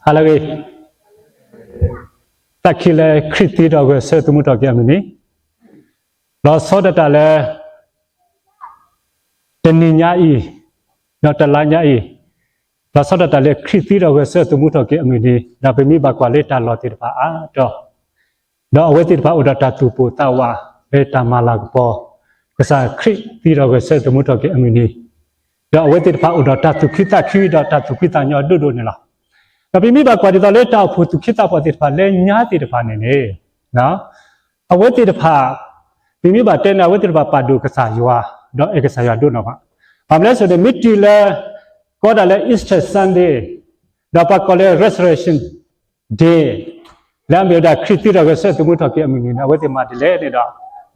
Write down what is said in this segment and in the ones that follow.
ဟါလၢအဂ့ၤ, သးခံလၢခရံာ်သံဒီးဂဲၤဆၢထၢၣ်သမူထီၣ်က့ၤအမုၢ်နံၤ, လီၤဆီဒၣ်တၢ်လၢ တနံၤညါအံၤ, ဒီးတလါညါအံၤ, လီၤဆီဒၣ်တၢ်လၢခရံာ်သံဒီးဂဲၤဆၢထၢၣ်သမူထီၣ်က့ၤအမုၢ်နံၤ, ဒီးပမ့ၢ်ဘၣ်ကွၢ်လၢတၢ်လီၢ်သ့ၣ်တဖၣ်အါတီၤ ဒီးအဝဲသ့ၣ်တဖၣ်အိၣ်ဒီးတၢ်သူၣ်ပိၢ်သးဝး လၢတၢ်မၤလၤကပီၤ ကစၢ်ခရံာ်သံဒီးဂဲၤဆၢထၢၣ်သမူထီၣ်က့ၤအမုၢ်နံၤ, ဒီးအဝဲသ့ၣ်တဖၣ်အိၣ်ဒီးတၢ်သူၣ်ခုသးခု ဒီးတၢ်သူၣ်ဖှံသးညီဒိၣ်ဒိၣ်န့ၣ်လီၤ. ဒီးပမ့ၢ်ဘၣ်ကွၢ်ဒ်သိးလၢတၢ်အိၣ်ဖှိၣ်သူၣ်က့သးပှၢ်သ့ၣ်တဖၣ်လၢညါသ့ၣ်တဖၣ်န့ၣ်န့ၣ်, အဝဲသ့ၣ်တဖၣ်, ပမ့ၢ်ဘၣ်တဲန့ၣ် အဝဲသ့ၣ်တဖၣ်ပာ်ဒိၣ်ကစၢ်ယွၤ, ဒီးအဲၣ်ကစၢ်ယွၤဒိၣ်နီၢ်ဘၣ်. ဘၣ်မနုၤလဲၣ်န့ၣ် မ့ၢ်တုၤလၢ ကိးဒၣ်လၢ Easter Sunday, ဒီးပှၤကိးလၢ Resurrection Day, လၢအမ့ၢ်ဝဲဒၣ်ခရံာ်သံဒီးဂဲၤဆၢထၢၣ်သမူထီၣ်က့ၤအမုၢ်နံၤန့ၣ် အဝဲသ့ၣ်မၤဒ်လဲၣ်န့ၣ်ဒီး,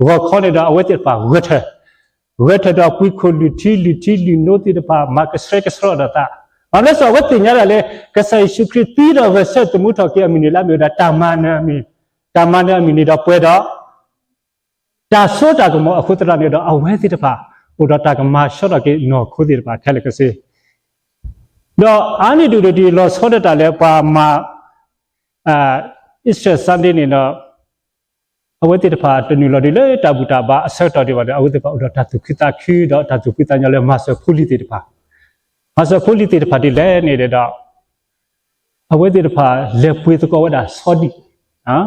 ဂီၤခီန့ၣ်ဒီးအဝဲသ့ၣ်တဖၣ်ဂဲၤထၢၣ်, ဂဲၤထၢၣ်ဒီးပှံခိၣ်လုၢ်ထံလုၢ်ထံလုၢ်နိသ့ၣ်တဖၣ် မၤကဆှဲကဆှီဒီးသး, ဘၣ်မနုၤလဲၣ်န့ၣ် အဝဲသ့ၣ်ညါဒၣ်လၢ ကစၢ်ယ့ၣ်ၡူးခရံာ်သံဒီးဂဲၤဆၢထၢၣ်သမူထီၣ်က့ၤအမုၢ်နံၤလၢအမ့ၢ်ဝဲဒၣ်တၢ်မၤနၢၤအမုၢ်, တၢ်မၤနၢၤအမုၢ်နံၤဒီးပှဲၤဒီး တၢ်စိတၢ်ကမီၤအဃိသတးန့ၣ်ဒီး အဝဲသ့ၣ်တဖၣ် အိၣ်ဒီးတၢ်ကမၤဆှီထီၣ်က့ၤနီၢ်ခိသ့ၣ်တဖၣ်ခဲလၢာ်ခဲဆ့, ဒီးအါန့ၢ်ဒံးဒံးလီၤဆီဒၣ်တၢ်လၢပှၤမၤ Easter Sunday န့ၣ်ဒီး အဝဲသ့ၣ်တဖၣ်တနုာ်လီၤဒံးလၢတၢ်ဘူၣ်တၢ်ဘါအဆၢကတီၢ်ဒံးဘၣ်ဒီး အဝဲသ့ၣ်တဖၣ်အိၣ်ဒီးတၢ်သူၣ်ခုသးခု ဒီးတၢ်သူၣ်ဖှံသးညီလၢမၤစၢၤဖိလံၤသ့ၣ်တဖၣ်, မၤစၢၤဖိလံၤသ့ၣ်တဖၣ်ဒ်လဲၣ်န့ၣ်ဒီး အဝဲသ့ၣ်တဖၣ်လဲၤပှ့ၤသကိးဝဲဒၣ်ဆီဒံၣ်,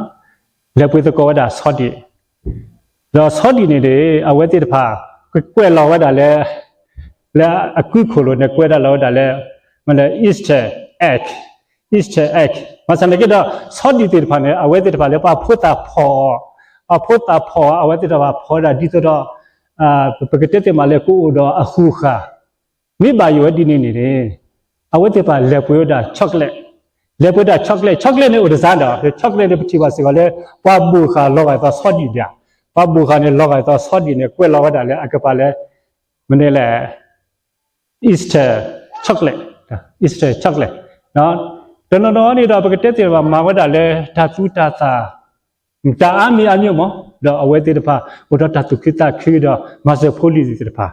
လဲၤပှ့ၤသကိးဝဲဒၣ်ဆီဒံၣ်, ဒီးဆီဒံၣ်န့ၣ်န့ၣ် အဝဲသ့ၣ်တဖၣ် ကကွဲးလီၤဝဲဒၣ်လၢ လၢအကုၢ်ခိၣ်လိၤန့ၣ် ကွဲးတၢ်လီၤဝဲဒၣ်လၢ မ့ၢ်လၢ Easter egg, Easter egg, ဘၣ်ဆၣ်န့ၣ်က့ဒီး ဆီဒံၣ်သ့ၣ်တဖၣ်န့ၣ် အဝဲသ့ၣ်တဖၣ်လၢပှၤဖိသၣ်ဖီၣ်အီၤ, ပှၤဖိသၣ်ဖီၣ်အီၤ အဝဲသ့ၣ်တဖၣ်ဖီၣ်ဝဲဒၣ်ဒ်သိးဒီး ပကတဲသ့မးလၢကအိၣ်ဒီးအဃူၤဃာ် မ့ၢ်ဘၣ်ယိၣ်ဝဲဒ်န့ၣ်န့ၣ် အဝဲသ့ၣ်တဖၣ်လဲၤပှ့ၤဝဲဒၣ် chocolate, လဲၤပှ့ၤဒၣ် chocolate, chocolate န့ၣ်အိၣ်တစါဒီး chocolate န့ၣ် ပထံၣ်ဘၣ်စ့ၢ်ကီးလၢ ပှၤဘိၣ်ဃာ်လီၤဂာ်အသးဆီဒံၣ်ဒၣ်, ပှၤဘိၣ်ဃာ်န့ၣ် လီၤဂာ်အသးဆီဒံၣ်န့ၣ် ကွဲးလီၤဝဲဒၣ်လၢအကပၤလၢ မနုၤလဲၣ် Easter chocolate, Easter chocolate, တနီၤနီၤန့ၣ်ဒီး ပကတဲသ့ဘၣ် မၤဝဲဒၣ်လၢတၢ်သူတၢ်သၣ် တၢ်အါမံၤအါမံၤမး, ဒီးအဝဲသ့ၣ်တဖၣ် အိၣ်ဒီးတၢ်သူၣ်ခုသးခုဒီး မၤစၢၤဖိလံၤသ့ၣ်တဖၣ်,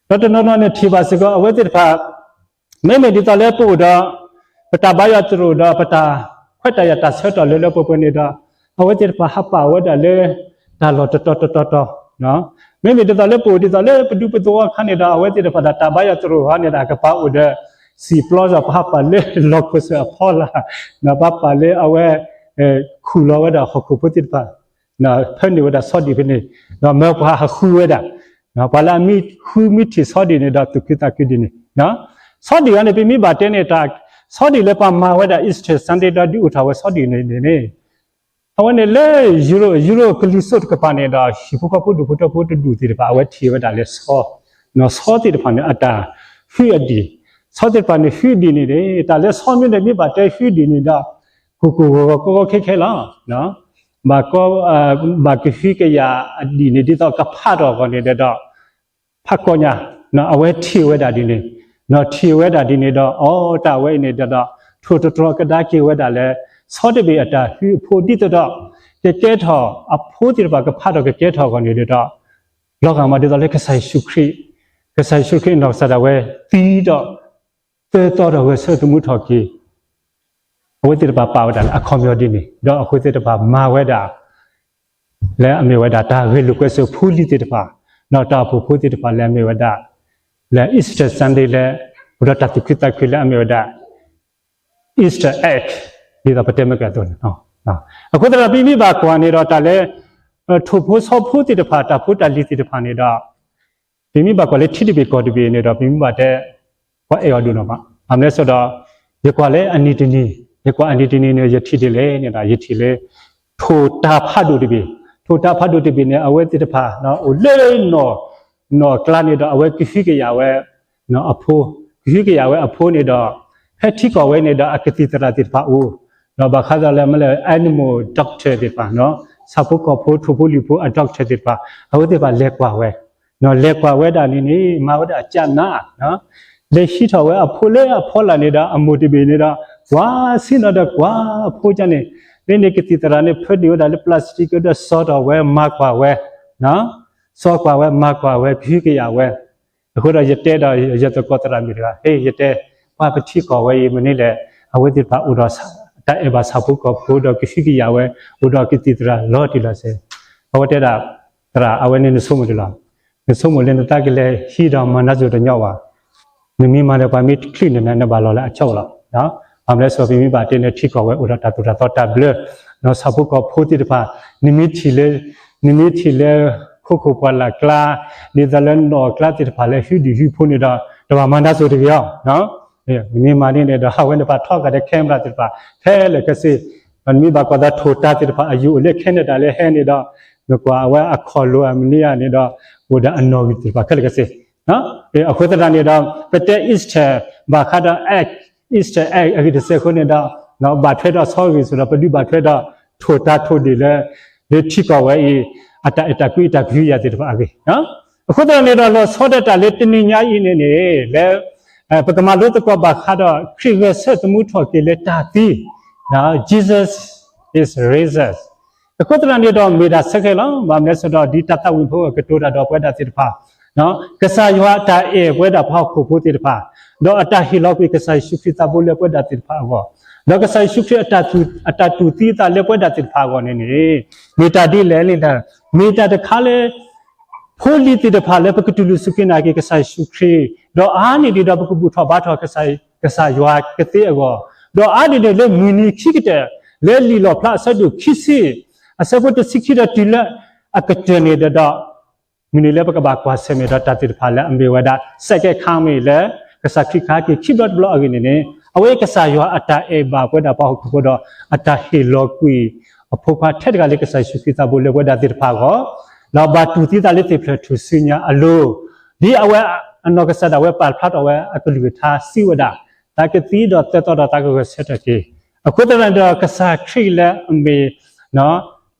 ဒီးတနီၤနီၤန့ၣ်ထံၣ်ဘၣ်စ့ၢ်ကီး အဝဲသ့ၣ်တဖၣ် မ့မ့ၢ်ဒ်သိးလၢပအိၣ်ဒီး ပတၢ်ဘါယွၤသရိာ်ဒီး ပတၢ်ခွဲးတၢ်ယာ်တၢ်ဆၢကတီၢ်လၢလၢပှဲၤပှဲၤန့ၣ်ဒီး အဝဲသ့ၣ်တဖၣ်ဟးပာ်ဝဲဒၣ်လၢ တၢ်လီၢ်တတီၤတတီၤတီၤ, မ့မ့ၢ်ဒ်သိးလၢပအိၣ်ဒ်သိးလၢပဒူပသဝီခါန့ၣ်ဒီး အဝဲသ့ၣ်တဖၣ်ဒီးတၢ်ဘါယွၤသရိာ်ဟီန့ၣ်ဒီး အကပၤအိၣ်ဒီး စံာ်ပျီဒီး ပဟးပာ်လၢလီၢ်ခိၣ်စၢၤအဖီလာ်, ပဟးပာ်လၢအဝဲ ခူၣ်လီၤဝဲဒၣ်ဟီၣ်ခိၣ်ဖိသ့ၣ်တဖၣ်, ဖၢနုာ်ဝဲဒၣ်ဆီဒံၣ်ဖဲန့ၣ်, ဒီးမၢပှၤဟးဃုဝဲဒၣ်, ပှၤလၢအမ့ၢ်ဃုမ့ၢ်ထံၣ်ဆီဒံၣ်န့ၣ်ဒီး သူၣ်ခုသးခုဒ်န့ၣ်, ဆီဒံၣ်ဂၤန့ၣ် ပမ့ၢ်ဘၣ်တဲန့ၣ် တၢ် ဆီဒံၣ်လၢပှၤမၤဝဲဒၣ် Easter Sunday ဒီးဒုးအိၣ်ထီၣ်ဝဲဆီဒံၣ်န့ၣ်န့ၣ် အဝဲန့ၣ်လၢ ယူရိၣ် ယူရိၣ်ကလံၤစိးတကပၤန့ၣ်ဒီး ဟံၣ်ဖိဃီဖိဒူၣ်ဖိထၢဖိတဒူၣ်သ့ၣ်တဖၣ် အဝဲထံၣ်ဝဲဒၣ်လၢဆီ, ဆီသ့ၣ်တဖၣ်န့ၣ် အတၢ်ဟုအဒံၣ်, ဆီသ့ၣ်တဖၣ်န့ၣ် ဟုဒံၣ်န့ၣ်န့ၣ် တၢ်လၢဆီမ့ၢ်န့ၣ် မ့ၢ်ဘၣ်တဲဟုဒံၣ်န့ၣ်ဒီး ကိၢ်ကိၢ်ဂီၤဂီၤကီကီခဲခဲလီၤ. ဘၣ်ကီ ဘၣ်ကဟုကယာ်အဒံၣ်န့ၣ် ဒ်သိးကဖးထီၣ်အဂီၢ်န့ၣ်ဒီး ဖးကီညါ, အဝဲထံၣ်ဝဲဒၣ်ဒ်န့ၣ်, ထံၣ်ဝဲဒၣ်ဒ်န့ၣ်ဒီး အီ တၢ်ဝဲအံၤန့ၣ်ဒီး ထိၣ်သတြီၤကဒါက့ၤဝဲဒၣ်လၢ ဆီတဘ့ၣ်အတၢ်ဟုအဖိဒ်သိးဒီး ကကဲထီၣ်အဖိသ့ၣ်တဖၣ် ကဖးထီၣ်ကကဲထီၣ်အဂီၢ်န့ၣ်ဒီး လီၤဂာ်မးဒ်သိးလၢကစၢ်ယ့ၣ်ၡူးခရံာ်, ကစၢ်ယ့ၣ်ၡူးခရံာ်အနီၢ်ကစၢ်ဒၣ်ဝဲသံဒီး သၢသီဒီးဂဲၤဆၢထၢၣ်သမူထီၣ်က့ၤ အဝဲသ့ၣ်တဖၣ်ပာ်ဝဲဒၣ်လၢအခီပညီဒ်န့ၣ်, ဒီးအဃိသ့ၣ်တဖၣ်မၤဝဲဒၣ် လၢအမ့ၢ်ဝဲဒၣ်တၢ်ဂဲၤလိာ်ကွဲစၢၤဖိလံၤသ့ၣ်တဖၣ်, ဒီးတၢ်အိၣ်ဖှိၣ်ဖိသ့ၣ်တဖၣ်လၢအမ့ၢ်ဝဲဒၣ် လၢ Easter Sunday လၢ အိၣ်ဒီးတၢ်သူၣ်ခုသးခုလၢအမ့ၢ်ဝဲဒၣ် Easter egg ဒ်သိးပတဲမ့ၢ်ကဲအသိးန့ၣ်, အဃိသတးဒီး ပမ့ၢ်ဘၣ်ကွၢ်န့ၣ်ဒီးတၢ်လၢ ထိၣ်ဖိဆီဖိသ့ၣ်တဖၣ် တၢ်ဖိတၢ်လံၤသ့ၣ်တဖၣ်န့ၣ်ဒီး ပမ့ၢ်ဘၣ်ကွၢ်လၢထံတဘ့ၣ်ကီၢ်တဘ့ၣ်န့ၣ်ဒီး ပမ့ၢ်ဘၣ်တဲ ပှၤအဲၣ်အီၤဒိၣ်နီၢ်ဘၣ်. ဘၣ်မနုၤလဲၣ်ဆိုတော့ ယကွၢ်လၢအနံၤတနံၤ, ယကွၢ်အနံၤတနံၤန့ၣ် ယထံၣ်ဒ်လဲၣ်န့ၣ်ဒီး ယထံၣ်လၢ ထိၣ်တၢ်ဖးဒိၣ်တဘ့ၣ်, ထိၣ်တၢ်ဖးဒိၣ်တဘ့ၣ်န့ၣ် အဝဲသ့ၣ်တဖၣ် အိၣ်လၢ နီၢ်ကျါန့ၣ်ဒီး အဝဲကဟုကယာ်ဝဲ အဖိ, ကဟုကယာ်ဝဲအဖိန့ၣ်ဒီး ဖဲထံကီၢ်ဝဲန့ၣ်ဒီး အကသံၣ်သရၣ်သ့ၣ်တဖၣ်အိၣ်, ဒီးဘၣ်ဃးဒီးလၢမ့ၢ်လၢ animal doctor သ့ၣ်တဖၣ်, ဆၣ်ဖိကီၢ်ဖိ ထိၣ်ဖိလံၤဖိအ doctor သ့ၣ်တဖၣ် အဝဲသ့ၣ်တဖၣ်လဲၤကွၢ်ဝဲ, လဲၤကွၢ်ဝဲဒၣ်န့ၣ်န့ၣ် မၤဝဲဒၣ်ကနၣ် လဲၤဟံးထီၣ်ဝဲအဖိလၢအဖီလာ်န့ၣ်ဒီး အမိၢ်တဘ့ၣ်န့ၣ်ဒီး ကွၢ်ဆ့ၣ်နီၤဒီးကွၢ်အဖိကန့ၣ်, လၢန့ၣ်ကသံၣ်သရၣ်န့ၣ် ဖၢနုာ်ဝဲဒၣ်လၢ plastic ဒီးစီၤထီၣ်ဝဲ မၤကွၢ်ဝဲ, စီၤကွၢ်ဝဲ မၤကွၢ်ဝဲ ကဟုကယာ်ဝဲ, အဃိဒီးယတဲဒီးယသကိးသရၣ်မုၣ်တဂၤ, ဟ့ၣ် ယတဲ, ပှၤပထံကီၢ်ဝဲအံၤ မနုၤလဲၣ်, အဝဲသ့ၣ်တဖၣ်အိၣ်ဒီးတၢ်အဲၣ်ဘၣ်ဆၣ်ဖိကီၢ်ဖိဒီးကဟုကယာ်ဝဲ အိၣ်ဒီးကသံၣ်သရၣ်လီၤတံၢ်လီၤဆဲး, အဝဲတဲဒၣ် သရၣ် အဝဲန့ၣ်နဆိကမိၣ်ဒ်လဲၣ်, နဆိကမိၣ်လၢနသးကလဲၤဟံးဒီးမၤနါစိၤတညီဘၣ်, နမ့ၢ်မၤဒီးပှၤမ့ၢ်ချုးနၤန့ၣ် နဘၣ်လီၤလၢအဆီလီၤ. ဘၣ်မနုၤလဲၣ် ပမ့ၢ်ဘၣ်တဲန့ၣ် ထံကီၢ်ဝဲအိၣ်ဒီးတၢ်သိၣ်တၢ်သီတၢ်ဘျၢ, ဒီးဆၣ်ဖိကီၢ်ဖိသ့ၣ်တဖၣ်, နမ့ၢ်ထံၣ်လၢ နမ့ၢ်ထံၣ်လၢ ခိခိၣ်ပှၢ်လၢ်ကျါ, ဒ်သိးလၢနီၣ်ကျါသ့ၣ်တဖၣ်လၢဟုဒံၣ်ဟုဖိန့ၣ်ဒီး တဘၣ်မၤနါစိၤတဂ့ၤအီၤ. နမ့ၢ်မၤန့ၣ်န့ၣ်ဒီး အဝဲန့ၣ်ပာ်ထီၣ်ဃာ်ဒီး camera သ့ၣ်တဖၣ် ခဲလၢာ်ခဲဆ့, ဒီးနမ့ၢ်ဘၣ်ကွၢ်ဒီးထိၣ်တၢ်သ့ၣ်တဖၣ် အယိာ်အိၣ်လၢ Canada လၢဟဲန့ၣ်ဒီး နကွၢ်အဝဲအခီၣ်လိၤအမနုၤဧါန့ၣ်ဒီး အိၣ်ဒီးအနီၣ်ဂံၢ်သ့ၣ်တဖၣ်ခဲလၢာ်ခဲဆ့ အဃိသတးန့ၣ်ဒီး ပတဲ Easter ဘၣ်ဃးဒီး Easter egg အဂ့ၢ်တစဲးအဃိန့ၣ်ဒီး ဘၣ်ထွဲဒီးဆီဂ့ၤအသိးဒီး ပဒုးဘၣ်ထွဲဒီး ထိၣ်တၢ်ထိၣ်ဒ့ၣ်လၢ လၢထံကီၢ်ဝဲအံၤ အတၢ်အဲၣ်တၢ်ကွံအတၢ်ကဟုကယာ်သ့ၣ်တဖၣ်အဂ့ၢ်. အဃိသတးန့ၣ်ဒီး လီၤဆီဒၣ်တၢ်လၢတနံၤညါအံၤန့ၣ်န့ၣ် လၢ ပကမၤလိသကိးဘၣ်ဃးဒီး ခရံာ်ဂဲၤဆၢထၢၣ်သမူထီၣ်က့ၤလၢတၢ်သံ, Jesus is risen. အဃိသတးန့ၣ်ဒီး မ့ၢ်ဒၣ်ဆၢခဲလီၤ. ဘၣ်မနုၤလဲၣ်ဒီး ဒ်တၢ်သးဝံၣ်ဖိအကတိၤတၢ်ဒီးပဝဲဒၣ်သ့ၣ်တဖၣ်, ကစၢ်ယွၤအတၢ်အဲၣ်ပဝဲဒၣ်ပှၤဟီၣ်ခိၣ်ဖိသ့ၣ်တဖၣ်, ဒီးအတၢ်ဟ့ၣ်လီၤကွံာ်ကစၢ်ယ့ၣ်ၡူးခရံာ်သးဘိလၢပဝဲဒၣ်သ့ၣ်တဖၣ်အဂီၢ်, ဒီးကစၢ်ယ့ၣ်ၡူးခရံာ်အတၢ်တူၢ်သံအသးလၢပဝဲဒၣ်သ့ၣ်တဖၣ်အဂီၢ်န့ၣ်န့ၣ် မ့ၢ်တၢ်ဒ်လဲၣ်န့ၣ်ဒီး မ့ၢ်တၢ်တခါလၢ ဖိလံၤသ့ၣ်တဖၣ်လၢပကတူၢ်လိာ်စူၢ်က့ၤနာ်က့ၤကစၢ်ယ့ၣ်ၡူးခရံာ်, ဒီးအါန့ၢ်ဒံးဒီးပကဘူၣ်ထီၣ်ဘါထီၣ် ကစၢ်ယွၤကသ့အဂီၢ်, ဒီးအါန့ၢ်ဒံးလၢမုၢ်နံၤခံကတၢၢ် လၢလံာ်လီၣ်ဖျါအဆၢဒိၣ်ခံဆံ အဆၢဖိတဆံခံဒီးတုၤလၢအကတၢၢ်န့ၣ်ဒီး မုၢ်နံၤလၢပကဘၣ်ကွၢ်ဆၢၣ်မဲာ်ဒီးတၢ်သ့ၣ်တဖၣ်လၢအမ့ၢ်ဝဲဒၣ် second coming လၢ ကစၢ်ခရံာ်ကဟဲက့ၤခံဘျီတဘျီအဂ့ၢ်န့ၣ်န့ၣ် အဝဲကစၢ်ယွၤအတၢ်အဲၣ်ဘၣ်ပဝဲဒၣ်ပှၤဟီၣ်ခိၣ်ဖိဒီး အတၢ်ဟ့ၣ်လီၤကွံာ် အဖိခွါထဲတဂၤလၢကစၢ်ယ့ၣ်ၡူးခရံာ်သးဘိလၢပဝဲဒၣ်သ့ၣ်တဖၣ်အဂီၢ်, ဒီးဘၣ်တူၢ်သံသးလၢသ့ၣ်ဖျၢၣ်ထူၣ်စုညါအလိၤ, ဒ်အဝဲအနီၢ်ကစၢ်ဒၣ်ဝဲပာ်ဖျါထီၣ်ဝဲအကလုၢ်ကထါစံးဝဲဒၣ်, သးကသံဒီးသၢသီဒီးသးကဂဲၤဆၢထၢၣ်က့ၤ, အဃိသတးန့ၣ်ဒီး ကစၢ်ခရံာ်လၢအမ့ၢ်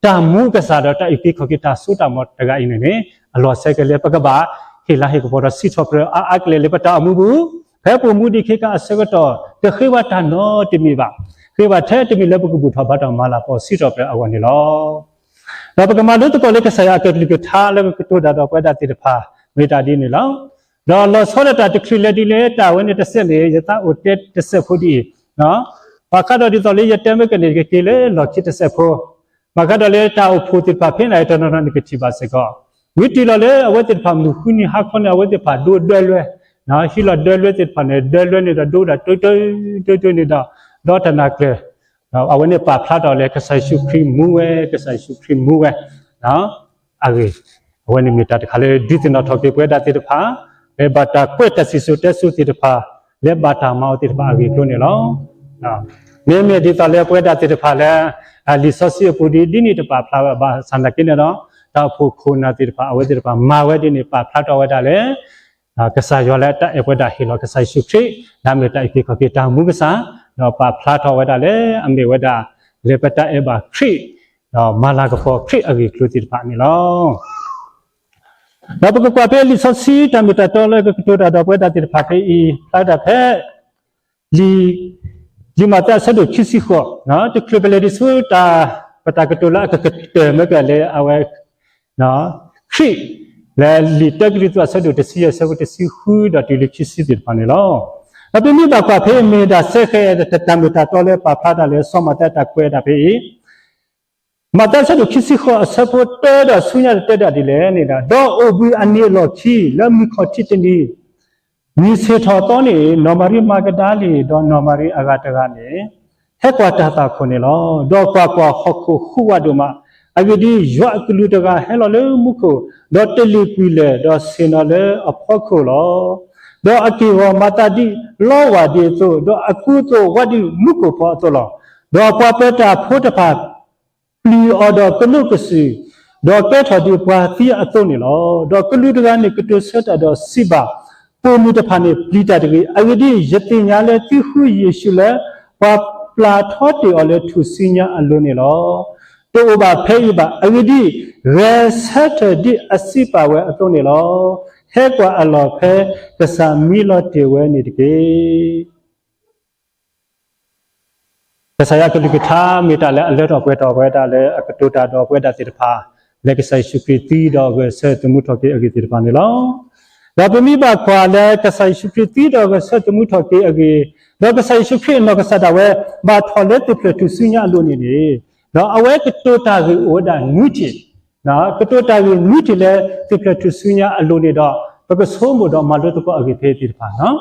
တၢ်မူကစၢ်ဒီးတၢ်အုၣ်က့ၤခီၣ်က့ၤတၢ်စိတၢ်ကမီၤတဂၤအံၤန့ၣ်န့ၣ် အလီၤဆဲးကလဲပကဘၣ်ဟ့ၣ်လၤဟ့ၣ်ကပီၤဒီးစံးထီၣ်ပတြၢၤအါအါကလဲာ်လၢပတၢ်အိၣ်မူပူၤ, ဖဲပအိၣ်မူဒံးခဲကနံၣ်အဆၢကတီၢ် တဃ့ဘါတၢ်နီတမံၤဘၣ်, ဃ့ဘါထဲတမံၤလၢပကဘူၣ်ထီၣ်ဘါထီၣ်မၤလၤကပီၤစံးထီၣ်ပတြၢၤအဂီၢ်န့ၣ်လီၤ. ဒီးပကမၤလိသကိးလၢကစၢ်ယွၤအကလုၢ်ကထါလၢကကတိၤတၢ်ဒီးပဝဲဒၣ်သ့ၣ်တဖၣ် မ့ၢ်တၢ်ဒ်န့ၣ်လီၤ. ဒီးလီၤဆီဒၣ်တၢ်တချုးလၢာ်ဒ်လဲၣ် တၢ်ဝဲန့ၣ်တစဲးန့ၣ် ယသးအိၣ်တဲတစဲးဖိဒ်အံၤ, ဘၣ်ဃးဒီးဒ်သိးလၢယတဲမ့ၢ်ကန့ၣ် ကက့ၤလၢလီၢ်ခံတစဲးဖိ, ဘၣ်ဃးဒီးလၢတၢ်အိၣ်ဖှိၣ်သ့ၣ်တဖၣ်ဖဲန့ၣ် တနီၤနီၤနကထံၣ်ဘၣ်စ့ၢ်ကီး, မ့ၢ်တုၤလီၤလၢအဝဲသ့ၣ်တဖၣ်မုၢ်ဃုနံၤဟါခီန့ၣ် အဝဲသ့ၣ်တဖၣ်ဒိဒၢလွဲ, ဟံးလီၤဒၢလွဲသ့ၣ်တဖၣ်န့ၣ် ဒၢလွဲန့ၣ်ဒီးဒိဒၣ်တုၤတုၤတုၤန့ၣ်ဒီး ဒီတနၤကျၢၤ အဝဲန့ၣ်ပာ်ဖျါထီၣ်လၢကစၢ်ယ့ၣ်ၡူးခရံာ်မူဝဲ, ကစၢ်ယ့ၣ်ၡူးခရံာ်မူဝဲ အဂ့ၢ်, အဝဲန့ၣ်မ့ၢ်တၢ်တခါလၢဒုးသ့ၣ်နီၣ်ထီၣ်က့ၤပဝဲဒၣ်သ့ၣ်တဖၣ် လၢဘၣ်တၢ်ကွဲးတၢ်စံၣ်စိၤတဲစိၤသ့ၣ်တဖၣ် လၢဘၣ်တၢ်မၤအီၤသ့ၣ်တဖၣ်အဂ့ၢ်အကျိၤန့ၣ်လီၤ. မ့မ့ၢ်ဒ်သိးလၢပဝဲဒၣ်သ့ၣ်တဖၣ်လၢ လံာ်စီဆှံအပူၤဒ်ဒ်န့ၣ်တပာ်ဖျါဝဲဘၣ်ဆၣ်သနာ်က့န့ၣ်ဒီး တၢ်အိၣ်ဖှိၣ်ခိၣ်နၢ်သ့ၣ်တဖၣ် အဝဲသ့ၣ်တဖၣ်မၤဝဲဒ်န့ၣ် ပာ်ဖျါထီၣ်ဝဲဒၣ်လၢ ကစၢ်ယွၤလၢတၢ်အဲၣ်ပဝဲဒၣ်ဟ့ၣ်လီၤကစၢ်ယ့ၣ်ၡူးခရံာ် လၢအမ့ၢ်တၢ်အုၣ်က့ၤခီၣ်က့ၤတၢ်မူကစၢ်, ဒီးပာ်ဖျါထီၣ်ဝဲဒၣ်လၢအမ့ၢ်ဝဲဒၣ် လၢပတၢ်အဲၣ်ဘၣ်ခရံာ် ဒီးမၤလၤကပီၤခရံာ်အဂ့ၢ်အကျိၤသ့ၣ်တဖၣ်န့ၣ်လီၤ. ဒီးပကကွၢ်ဖဲလံာ်စီဆှံတၢ်မ့ၢ်တၢ်တီလၢကကတိၤတၢ်ဒီးပဝဲဒၣ်သ့ၣ်တဖၣ်ဖဲအံၤ ဖျါဒၣ်ဖဲ လံာ် လံာ်မးသဲအဆၢဒိၣ်ခံဆံဃိး, တချုးပလဲၤဒံးဆူတၢ် ပတၢ်ကတိၤလၢအကကတၢၢ်မ့ၢ်ကလဲၤအဝဲ ခရံာ် လၢလံာ်တၢကရံၣ်သူးအဆၢဒိၣ်တဆံယဲၢ်အဆၢဖိတဆံဃုဒီးတုၤလၢခံဆံသ့ၣ်တဖၣ်န့ၣ်လီၤ. ဒီးပမ့ၢ်ဘၣ်ကွၢ်ဖဲမ့ၢ်ဒၣ်စဲဃဲးတၢ်မ့ၢ်တၢ်တီလၢပာ်ဖျါတၢ်လၢစီၤမးသဲအတၢ်ကွဲးဒၣ်ဖဲအံၤ မးသဲအဆၢဒိၣ်ခံဆံဃိးအဆၢဖိတၢဒီးဆူညါတၢတဲဒၣ်ဒ်လဲၣ်န့ၣ်ဒီး, ဒီးအိၣ်ဘှံးအနံၤအလီၢ်ခံ လၢမုၢ်ခီၣ်ထံးတနံၤ, မုၢ်ဆ့ၣ်ထီၣ်သီန့ၣ် နီၢ်မၤရံမၤကဒၤလ့ၣ် ဒီးနီၢ်မၤရံအဂၤတဂၤန့ၣ် ဟဲကွၢ်တၢ်သးခိၣ်န့ၣ်လီၤ. ဒီးကွၢ်ကွၢ်, ဟီၣ်ခိၣ်ဟူးဝးဒိၣ်မး, အဂ့ၢ်ဒ်အံၤ, ယွၤအကလူးတဂၤဟဲလီၤလၢမူခိၣ်, ဒီးတလ့ၣ်ကွံာ်လၢၢ်, ဒီးဆ့ၣ်နီၤလၢအဖီခိၣ်လီၤ. ဒီးအက့ၢ်အဂီၤမၤသးဒ်လီဝၢ်ဒ့အသိး, ဒီးအကူအသိးဝးဒ်မူခိၣ်ဖီအသိးလီၤ. ဒီးပှၤပၢၤတၢ်ဖိတဖၣ် ပျံၤအီၤဒီးကနိးကစုာ်, ဒီးကဲထီၣ်ဒ်ပှၤသံအသိးန့ၣ်လီၤ. ဒီးကလူးတဂၤန့ၣ် ကတိၤဆၢတၢ်ဒီးစံးဘၣ်, ပိာ်မုၣ်တဖၣ်န့ၣ် ပျံၤတၢ်တဂ့ၤ. အဂ့ၢ်ဒ်အံၤ, ယသ့ၣ်ညါလၢသုဃုယ့ၣ်ၡူးလၢ ပှၤပျၢ်ထီတ့ၢ်အီၤလၢထူၣ်စုညါအလိၤန့ၣ်လီၤ. တအိၣ်ဘၣ်ဖဲအံၤဘၣ်. အဂ့ၢ်ဒ်အံၤ, ဂဲၤဆၢထၢၣ်ဒ်အစံးပာ်ဝဲအသိးန့ၣ်လီၤ. ဟဲကွၢ်အလီၢ်ဖဲကစၢ်မံလီၤတ့ၢ်ဝဲန့ၣ်တက့ၢ်. ကစၢ်ယွၤအကလုၢ်ကထါမ့ၢ်တၢ်လၢအလၢထီၣ်ပှဲၤထီၣ်ဝဲဒၣ်လၢအကတိၤတၢ်ဒီးပဝဲဒၣ်သ့ၣ်တဖၣ် လၢကစၢ်ယ့ၣ်ၡူးခရံာ်သံဒီးဂဲၤဆၢထၢၣ်သမူထီၣ်က့ၤအဂ့ၢ်သ့ၣ်တဖၣ်န့ၣ်လီၤ. ဒီးပမ့ၢ်ဘၣ်ကွၢ်လၢကစၢ်ယ့ၣ်ၡူးခရံာ်သံဒီးဂဲၤဆၢထၢၣ်သမူထီၣ်က့ၤအဂ့ၢ်, ဒီးကစၢ်ယ့ၣ်ၡူးခရံာ်အနီၢ်ကစၢ်ဒၣ်ဝဲ ဘၣ်ထီၣ်လၢသ့ၣ်ဖျၢၣ်ထူၣ်စုညါအလိၤန့ၣ်န့ၣ်, ဒီးအဝဲကတိၤတၢ်ဂ့ၢ်အိၣ်ဝဲဒၣ်နွံထံၣ်, ကတိၤတၢ်ဂ့ၢ်နွံထံၣ်လၢသ့ၣ်ဖျၢၣ်ထူၣ်စုညါအလိၤန့ၣ်ဒီး ပကဆိကမိၣ်ဒီးမၤလိသကိးအဂ့ၢ်ဖဲအံၤသ့ၣ်တဖၣ်လီၤ.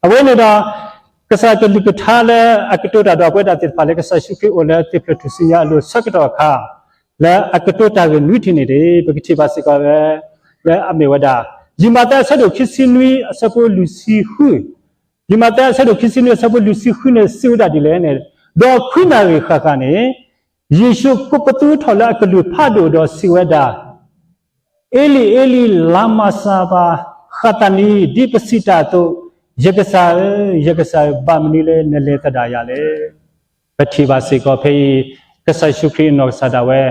အဝဲန့ၣ်ဒီး ကစၢ်ကလုၢ်ကထါလၢအကတိၤတၢ်ဒီးပဝဲဒၣ်သ့ၣ်တဖၣ်လၢကစၢ်ယ့ၣ်ၡူးခရံာ်အိၣ်လၢသ့ၣ်ဖျၢၣ်ထူၣ်စုညါအလိၤဆၢကတီၢ်အခါ လၢအကတိၤတၢ်ဂ့ၢ်နွံထံၣ်န့ၣ်န့ၣ် ပကထံၣ်ဘၣ်စ့ၢ်ကီးလၢ လၢအမ့ၢ်ဝဲဒၣ် ယံးမးသဲအဆၢဒိၣ်ခံဆံနွံအဆၢဖိလွံၢ်ဆံဃု, ယံးမးသဲအဆၢဒိၣ်ခံဆံနွံအဆၢဖိလွံၢ်ဆံဃုန့ၣ် စံးဝဲဒၣ်ဒ်လဲၣ်န့ၣ်, ဒီးခွံနၣ်ရံၣ်ဃၣ်ဃၣ်န့ၣ် ယ့ၣ်ၡူးကိးပသူထီၣ်လၢအကလုၢ်ဖးဒိၣ်ဒီးစံးဝဲဒၣ်, အ့လံၣ်, အ့လံၣ်, လၤမၤစၤဘၤဃးသနံ, ဒ်ပစံးတၢ်အသိး, ယကစၢ်ဧၢ, ယကစၢ်ဧၢ, ဘၣ်မနုၤလၢနလဲၤသဒၣ်ယၤလဲၣ်. ပထံၣ်ဘၣ်စ့ၢ်ကီးဖဲအံၤ ကစၢ်ယ့ၣ်ၡူးခရံာ်အနီၢ်ကစၢ်ဒၣ်ဝဲ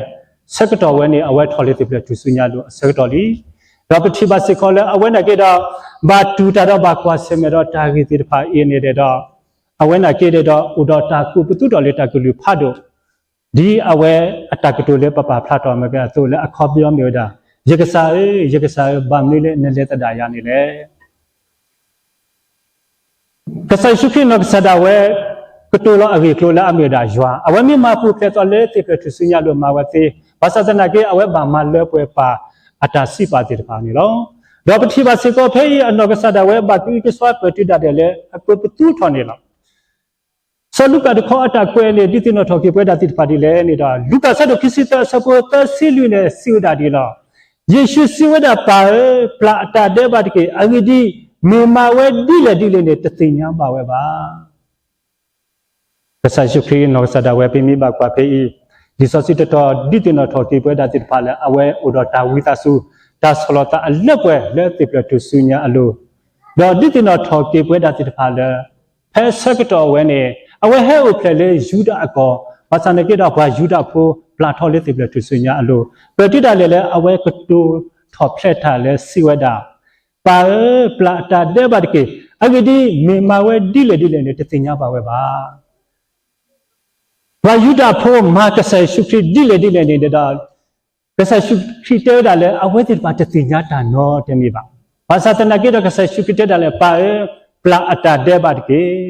ဆၢကတီၢ်ဝဲန့ၣ် အဝဲထီၣ်လၢသ့ၣ်ဖျၢၣ်ထူၣ်စုညါအလိၤအဆၢကတီၢ်လံ. ဒီးပထံၣ်ဘၣ်စ့ၢ်ကီးလၢအဝဲန့ၣ်က့ဒီး ဘၣ်တူၢ်တၢ်ဒီးဘၣ်ကွၢ်ဆၢၣ်မဲာ်ဒီးတၢ်ဂ့ၢ်သ့ၣ်တဖၣ်အံၤန့ၣ်ဒီး အဝဲန့ၣ်က့ဒီး အိၣ်ဒီးတၢ်ကိးပသူထီၣ်လၢတၢ်ကလုၢ်ဖးဒိၣ် ဒ်အဝဲအတၢ်ကတိၤလၢပပာ်ဖျါထီၣ်အမဲာ်ညါအသိးလၢအခီပညီမ့ၢ်ဝဲဒၣ်, ယကစၢ်ဧၢ, ယကစၢ်ဧၢ, ဘၣ်မနုၤလၢနလဲၤသဒၣ်ယၤန့ၣ်လဲၣ်. ကစၢ်ယ့ၣ်ၡူးခရံာ်နီၢ်ကစၢ်ဒၣ်ဝဲ ကတိၤလီၤအဂ့ၢ်အကျိၤလၢအမ့ၢ်ဝဲဒၣ်ယွၤ, အဝဲမ့ၢ်မၤပူၤဖျဲးသီလၢသ့ၣ်ဖျၢၣ်ထူၣ်စုညါအလိၤမၤဝဲသ့, ဘၣ်ဆၣ်သနာ်က့ အဝဲဘၣ်မၤလၢပှဲၤပာ်အတၢ်စံးပာ်သ့ၣ်တဖၣ်န့ၣ်လီၤ. ဒီးပထံၣ်ဘၣ်စ့ၢ်ကီးဖဲအံၤ အနီၢ်ကစၢ်ဒၣ်ဝဲဘၣ်ကအုကစွါပၢၢ်တုၤဒၣ်လဲာ်လၢအကိးပသူထီၣ်န့ၣ်လီၤ. စီၤလူၤကၣ်တခီအတၢ်ကွဲးန့ၣ် ဒုးသ့ၣ်နီၣ်ထီၣ်က့ၤပဝဲဒၣ်သ့ၣ်တဖၣ်ဒ်လဲၣ်န့ၣ်ဒီး လူၤကၣ်ဆၢဒိၣ်ခံဆံသၢအဆၢဖိသၢဆံလွံၢ်န့ၣ် စံးဝဲဒၣ်ဒ်လီၤ. ယ့ၣ်ၡူးစံးဝဲဒၣ်, ပၢ်ဧၢ, ပျၢ်အတၢ်ဒဲးဘးတက့ၢ်. အဂ့ၢ်ဒ်အံၤ, မ့ၢ်မၤဝဲဒ်လဲၣ်ဒ်လဲၣ်န့ၣ် တသ့ၣ်ညါဘၣ်ဝဲဘၣ်. ကစၢ်ယ့ၣ်ၡူးခရံာ်နီၢ်ကစၢ်ဒၣ်ဝဲ ပမ့ၢ်ဘၣ်ကွၢ်ဖဲအံၤ, လံာ်စီဆှံတတီၤ ဒုးသ့ၣ်နီၣ်ထီၣ်က့ၤပဝဲဒၣ်သ့ၣ်တဖၣ်လၢ အဝဲအိၣ်ဒီးတၢ်ဝံသးစူၤ, တၢ်ဆီၣ်လီၤသးအလၢပှဲၤလၢသ့ၣ်ဖျၢၣ်ထူၣ်စုညါအလိၤ, ဒီးဒုးသ့ၣ်နီၣ်ထီၣ်က့ၤပဝဲဒၣ်သ့ၣ်တဖၣ်လၢ ဖဲဆၢကတီၢ်အဝဲန့ၣ် အဝဲဟဲအိၣ်ဖျဲၣ်လၢယူဒၤအကီၢ်, ဘၣ်ဆၣ်သနာ်က့ဒီး ပှၤယူဒၤဖိပျၢ်ထီၣ်လၢသ့ၣ်ဖျၢၣ်ထူၣ်စုညါအလိၤ, ပၢၢ်တုၤဒၣ်လဲာ်လၢအဝဲကတိၤထီၣ်ဖျဲးတၢ်လၢစံးဝဲဒၣ်, ပၢ်ဧၢ, ပျၢ်အတၢ်ဒဲးဘးတက့ၢ်. အဂ့ၢ်ဒ်အံၤ, မ့ၢ်မၤဝဲဒ်လဲၣ်ဒ်လဲၣ်န့ၣ် တသ့ၣ်ညါဘၣ်ဝဲဘၣ်. ပှၤယူဒၤဖိမၤကစၢ်ယ့ၣ်ၡူးခရံာ်ဒ်လဲၣ်ဒ်လဲၣ်န့ၣ်ဒီး ကစၢ်ယ့ၣ်ၡူးခရံာ်တဲဝဲဒၣ်လၢ အဝဲသ့ၣ်တဖၣ်တသ့ၣ်ညါတၢ်နီတမံၤဘၣ်. ဘၣ်ဆၣ်သနာ်က့ဒီး ကစၢ်ယ့ၣ်ၡူးခရံာ်တဲဒၣ်လၢ ပၢ်ဧၢ, ပျၢ်အတၢ်ဒဲးဘးတက့ၢ်.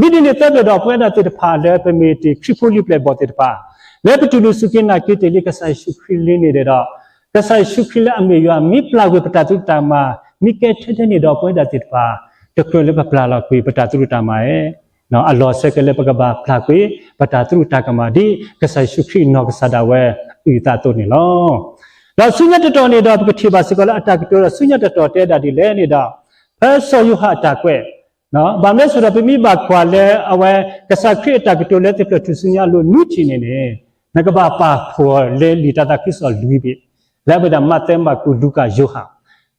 မ့ၢ်ဒ်န့ၣ်သတးဒီး ပဝဲဒၣ်သ့ၣ်တဖၣ်လၢပမ့ၢ်တ့ၢ်ခရံာ်ဖိလံၤပျဲၢ်ဘီၣ်သ့ၣ်တဖၣ်, လၢပတူၢ်လိာ်စူၢ်က့ၤနာ်က့ၤတ့ၢ်လံကစၢ်ယ့ၣ်ၡူးခရံာ်လံန့ၣ်ဒီး ကစၢ်ယ့ၣ်ၡူးခရံာ်လၢအမ့ၢ်ယွၤ မ့ၢ်ပျၢ်ကွံာ်ပတၢ်သရူးတၢ်ကမၣ်, မ့ၢ်ကဲထဲထဲန့ၣ်ဒီး ပဝဲဒၣ်သ့ၣ်တဖၣ် တကြၢးလၢပပျၢ်လီၤကွံာ်ပတၢ်သရူးတၢ်ကမၣ်ဧါ. အလီၢ်ဆၢက့ၤလၢပကဘၣ်ပျၢ်ကွံာ်ပတၢ်သရူးတၢ်ကမၣ် ဒ်ကစၢ်ယ့ၣ်ၡူးခရံာ်နီၢ်ကစၢ်ဒၣ်ဝဲအုၣ်အသးအသိးန့ၣ်လီၤ. ဒီးဆူညါတတီၤန့ၣ်ဒီး ပကထံၣ်ဘၣ်စ့ၢ်ကီးလၢအတၢ်ကတိၤဒီး ဆူညါတတီၤတဲဒၣ်ဒ်လဲၣ်န့ၣ်ဒီး ဖဲစီၤယိၤဟၣ်အတၢ်ကွဲး ဘၣ်မနုၤအဃိဒီး ပမ့ၢ်ဘၣ်ကွၢ်လၢအဝဲ ကစၢ်ခရံာ်အတၢ်ကတိၤလၢသ့ၣ်ဖျၢၣ်ထူၣ်စုညါအလိၤနွံထံၣ်န့ၣ်န့ၣ် နကဘၣ်ပာ်ဖှိၣ်လၢလံာ်တၢ်သးခုကစီၣ်လွံၢ်ဘ့ၣ်, လၢအမ့ၢ်ဒၣ် မးသဲ, မၢ်ကူး, လူၤကၣ်, ယိၤဟၣ်.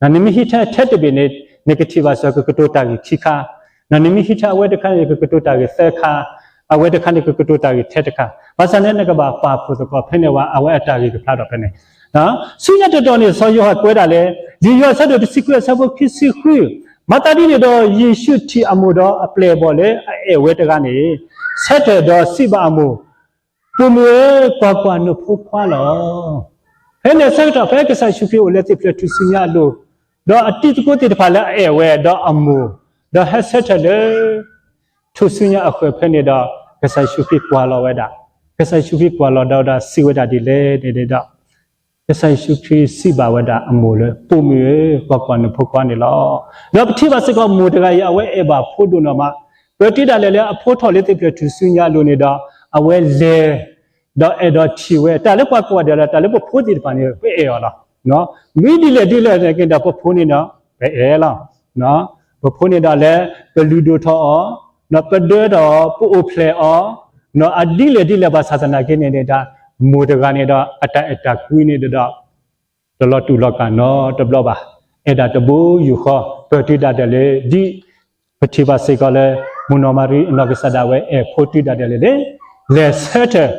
နမ့ၢ်ဟံးထဲထဲတဘ့ၣ်န့ၣ် နကထံၣ်ဘၣ်စ့ၢ်ကီး ကကတိၤတၢ်ဂ့ၢ်ခံခါ, နမ့ၢ်ဟံးထဲအဝဲတခါန့ၣ် ကကတိၤတၢ်ဂ့ၢ်သၢခါ, အဝဲတခါန့ၣ် ကကတိၤတၢ်ဂ့ၢ်ထဲတခါ, ဘၣ်ဆၣ်န့ၣ် နကဘၣ်ပာ်ဖှိၣ်သကိးဖဲန့ၣ်ဝဲ အဝဲအတၢ်ဂ့ၢ်ကဖျါထီၣ်ဖဲန့ၣ် ဆူညါတတီၤန့ၣ် စီၤယိၤဟၣ်ကွဲးဒၣ်လၢ လံာ်ယိၤဟၣ်ဆၢဒိၣ်တဆံခွံအဆၢဖိခံဆံဃု, မၤသးဒ်န့ၣ်ဒီး ယ့ၣ်ၡူးထံၣ်အမိၢ်ဒီးအပျဲၢ်အဘီၣ်လၢအအဲၣ်ဝဲတဂၤန့ၣ် ဆၢထၢၣ်ဒီးစံးဘၣ်အမိၢ်, ပိာ်မုၣ်ဧၢ, ကွၢ်ကွၢ်, နဖိခွါလီၤ. ဖဲန့ၣ်အဆၢကတီၢ် ဖဲကစၢ်ယ့ၣ်ၡူးခရံာ်အိၣ်လၢသ့ၣ်ဖျၢၣ်ထူၣ်စုညါအလိၤ, ဒီးအတံၤသကိးသ့ၣ်တဖၣ်လၢအအဲၣ်ဝဲဒီးအမိၢ်, ဒီးဟဲဆၢထၢၣ်လၢ ထူၣ်စုညါအဃၢၤဖဲန့ၣ်ဒီး ကစၢ်ယ့ၣ်ၡူးခရံာ်ကွၢ်လီၤဝဲဒၣ်, ကစၢ်ယ့ၣ်ၡူးခရံာ်ကွၢ်လီၤဒီးဝဲဒၣ်စံးဝဲဒၣ်ဒ်လဲၣ်န့ၣ်ဒီး ကစၢ်ယ့ၣ်ၡူးခရံာ်စံးဘၣ်ဝဲဒၣ်အမိၢ်လၢ ပိာ်မုၣ်ဧၢ, ကွၢ်ကွၢ်, နဖိခွါန့ၣ်လီၤ. ဒီးပထံၣ်ဘၣ်စ့ၢ်ကီးမိၢ်တဂၤအံၤ အဝဲအဲၣ်ဘၣ်ဖိဒိၣ်နီၢ်မး, ပၢၢ်တုၤဒၣ်လဲာ်လၢအဖိထီၣ်လၢသ့ၣ်ဖျၢၣ်ထူၣ်စုညါအလိၤန့ၣ်ဒီး အဝဲလဲၤ ဒီးအဲၣ်ဒိးထံၣ်ဝဲ တၢ်လၢပှၤကိးဂၤဒဲးလီၤ, တၢ်လၢပဖိသ့ၣ်တဖၣ်န့ၣ် ပအဲၣ်အီၤလီၤ. မ့ၢ်ဒ်လဲၣ်ဒ်လဲၣ်န့ၣ်က့ဒီး ပဖိန့ၣ်ဒီး ပအဲၣ်လီၤ. ပဖိန့ၣ်ဒီးလၢ ပလုၢ်ဒိၣ်ထီၣ်အီၤ, ဒီးပဒၢထီၣ်အီၤ, ပအိၣ်ဖျဲၣ်အီၤ, အဒ်လဲၣ်ဒ်လဲၣ်ဘၣ်ဆၣ်သနာ်က့န့ၣ်ဒီး မိၢ်တဂၤန့ၣ်ဒီး အတၢ်အဲၣ်တၢ်ကွံန့ၣ်ဒီး တလီၤတူာ်လီၤကာ်နီတဘျီဘၣ်. အဲၣ်ဒၣ်တဘိယူၢ်ဃီ ပၢၢ်တုၤဒၣ်လဲာ်လၢ ဒ်ပထံၣ်ဘၣ်စ့ၢ်ကီးလၢ မိၢ်နီၢ်မၤရံအနီၢ်ကစၢ်ဒၣ်ဝဲအဲၣ်ဖိတုၤဒၣ်လဲာ်လၢ လဲၤဆၢထၢၣ်,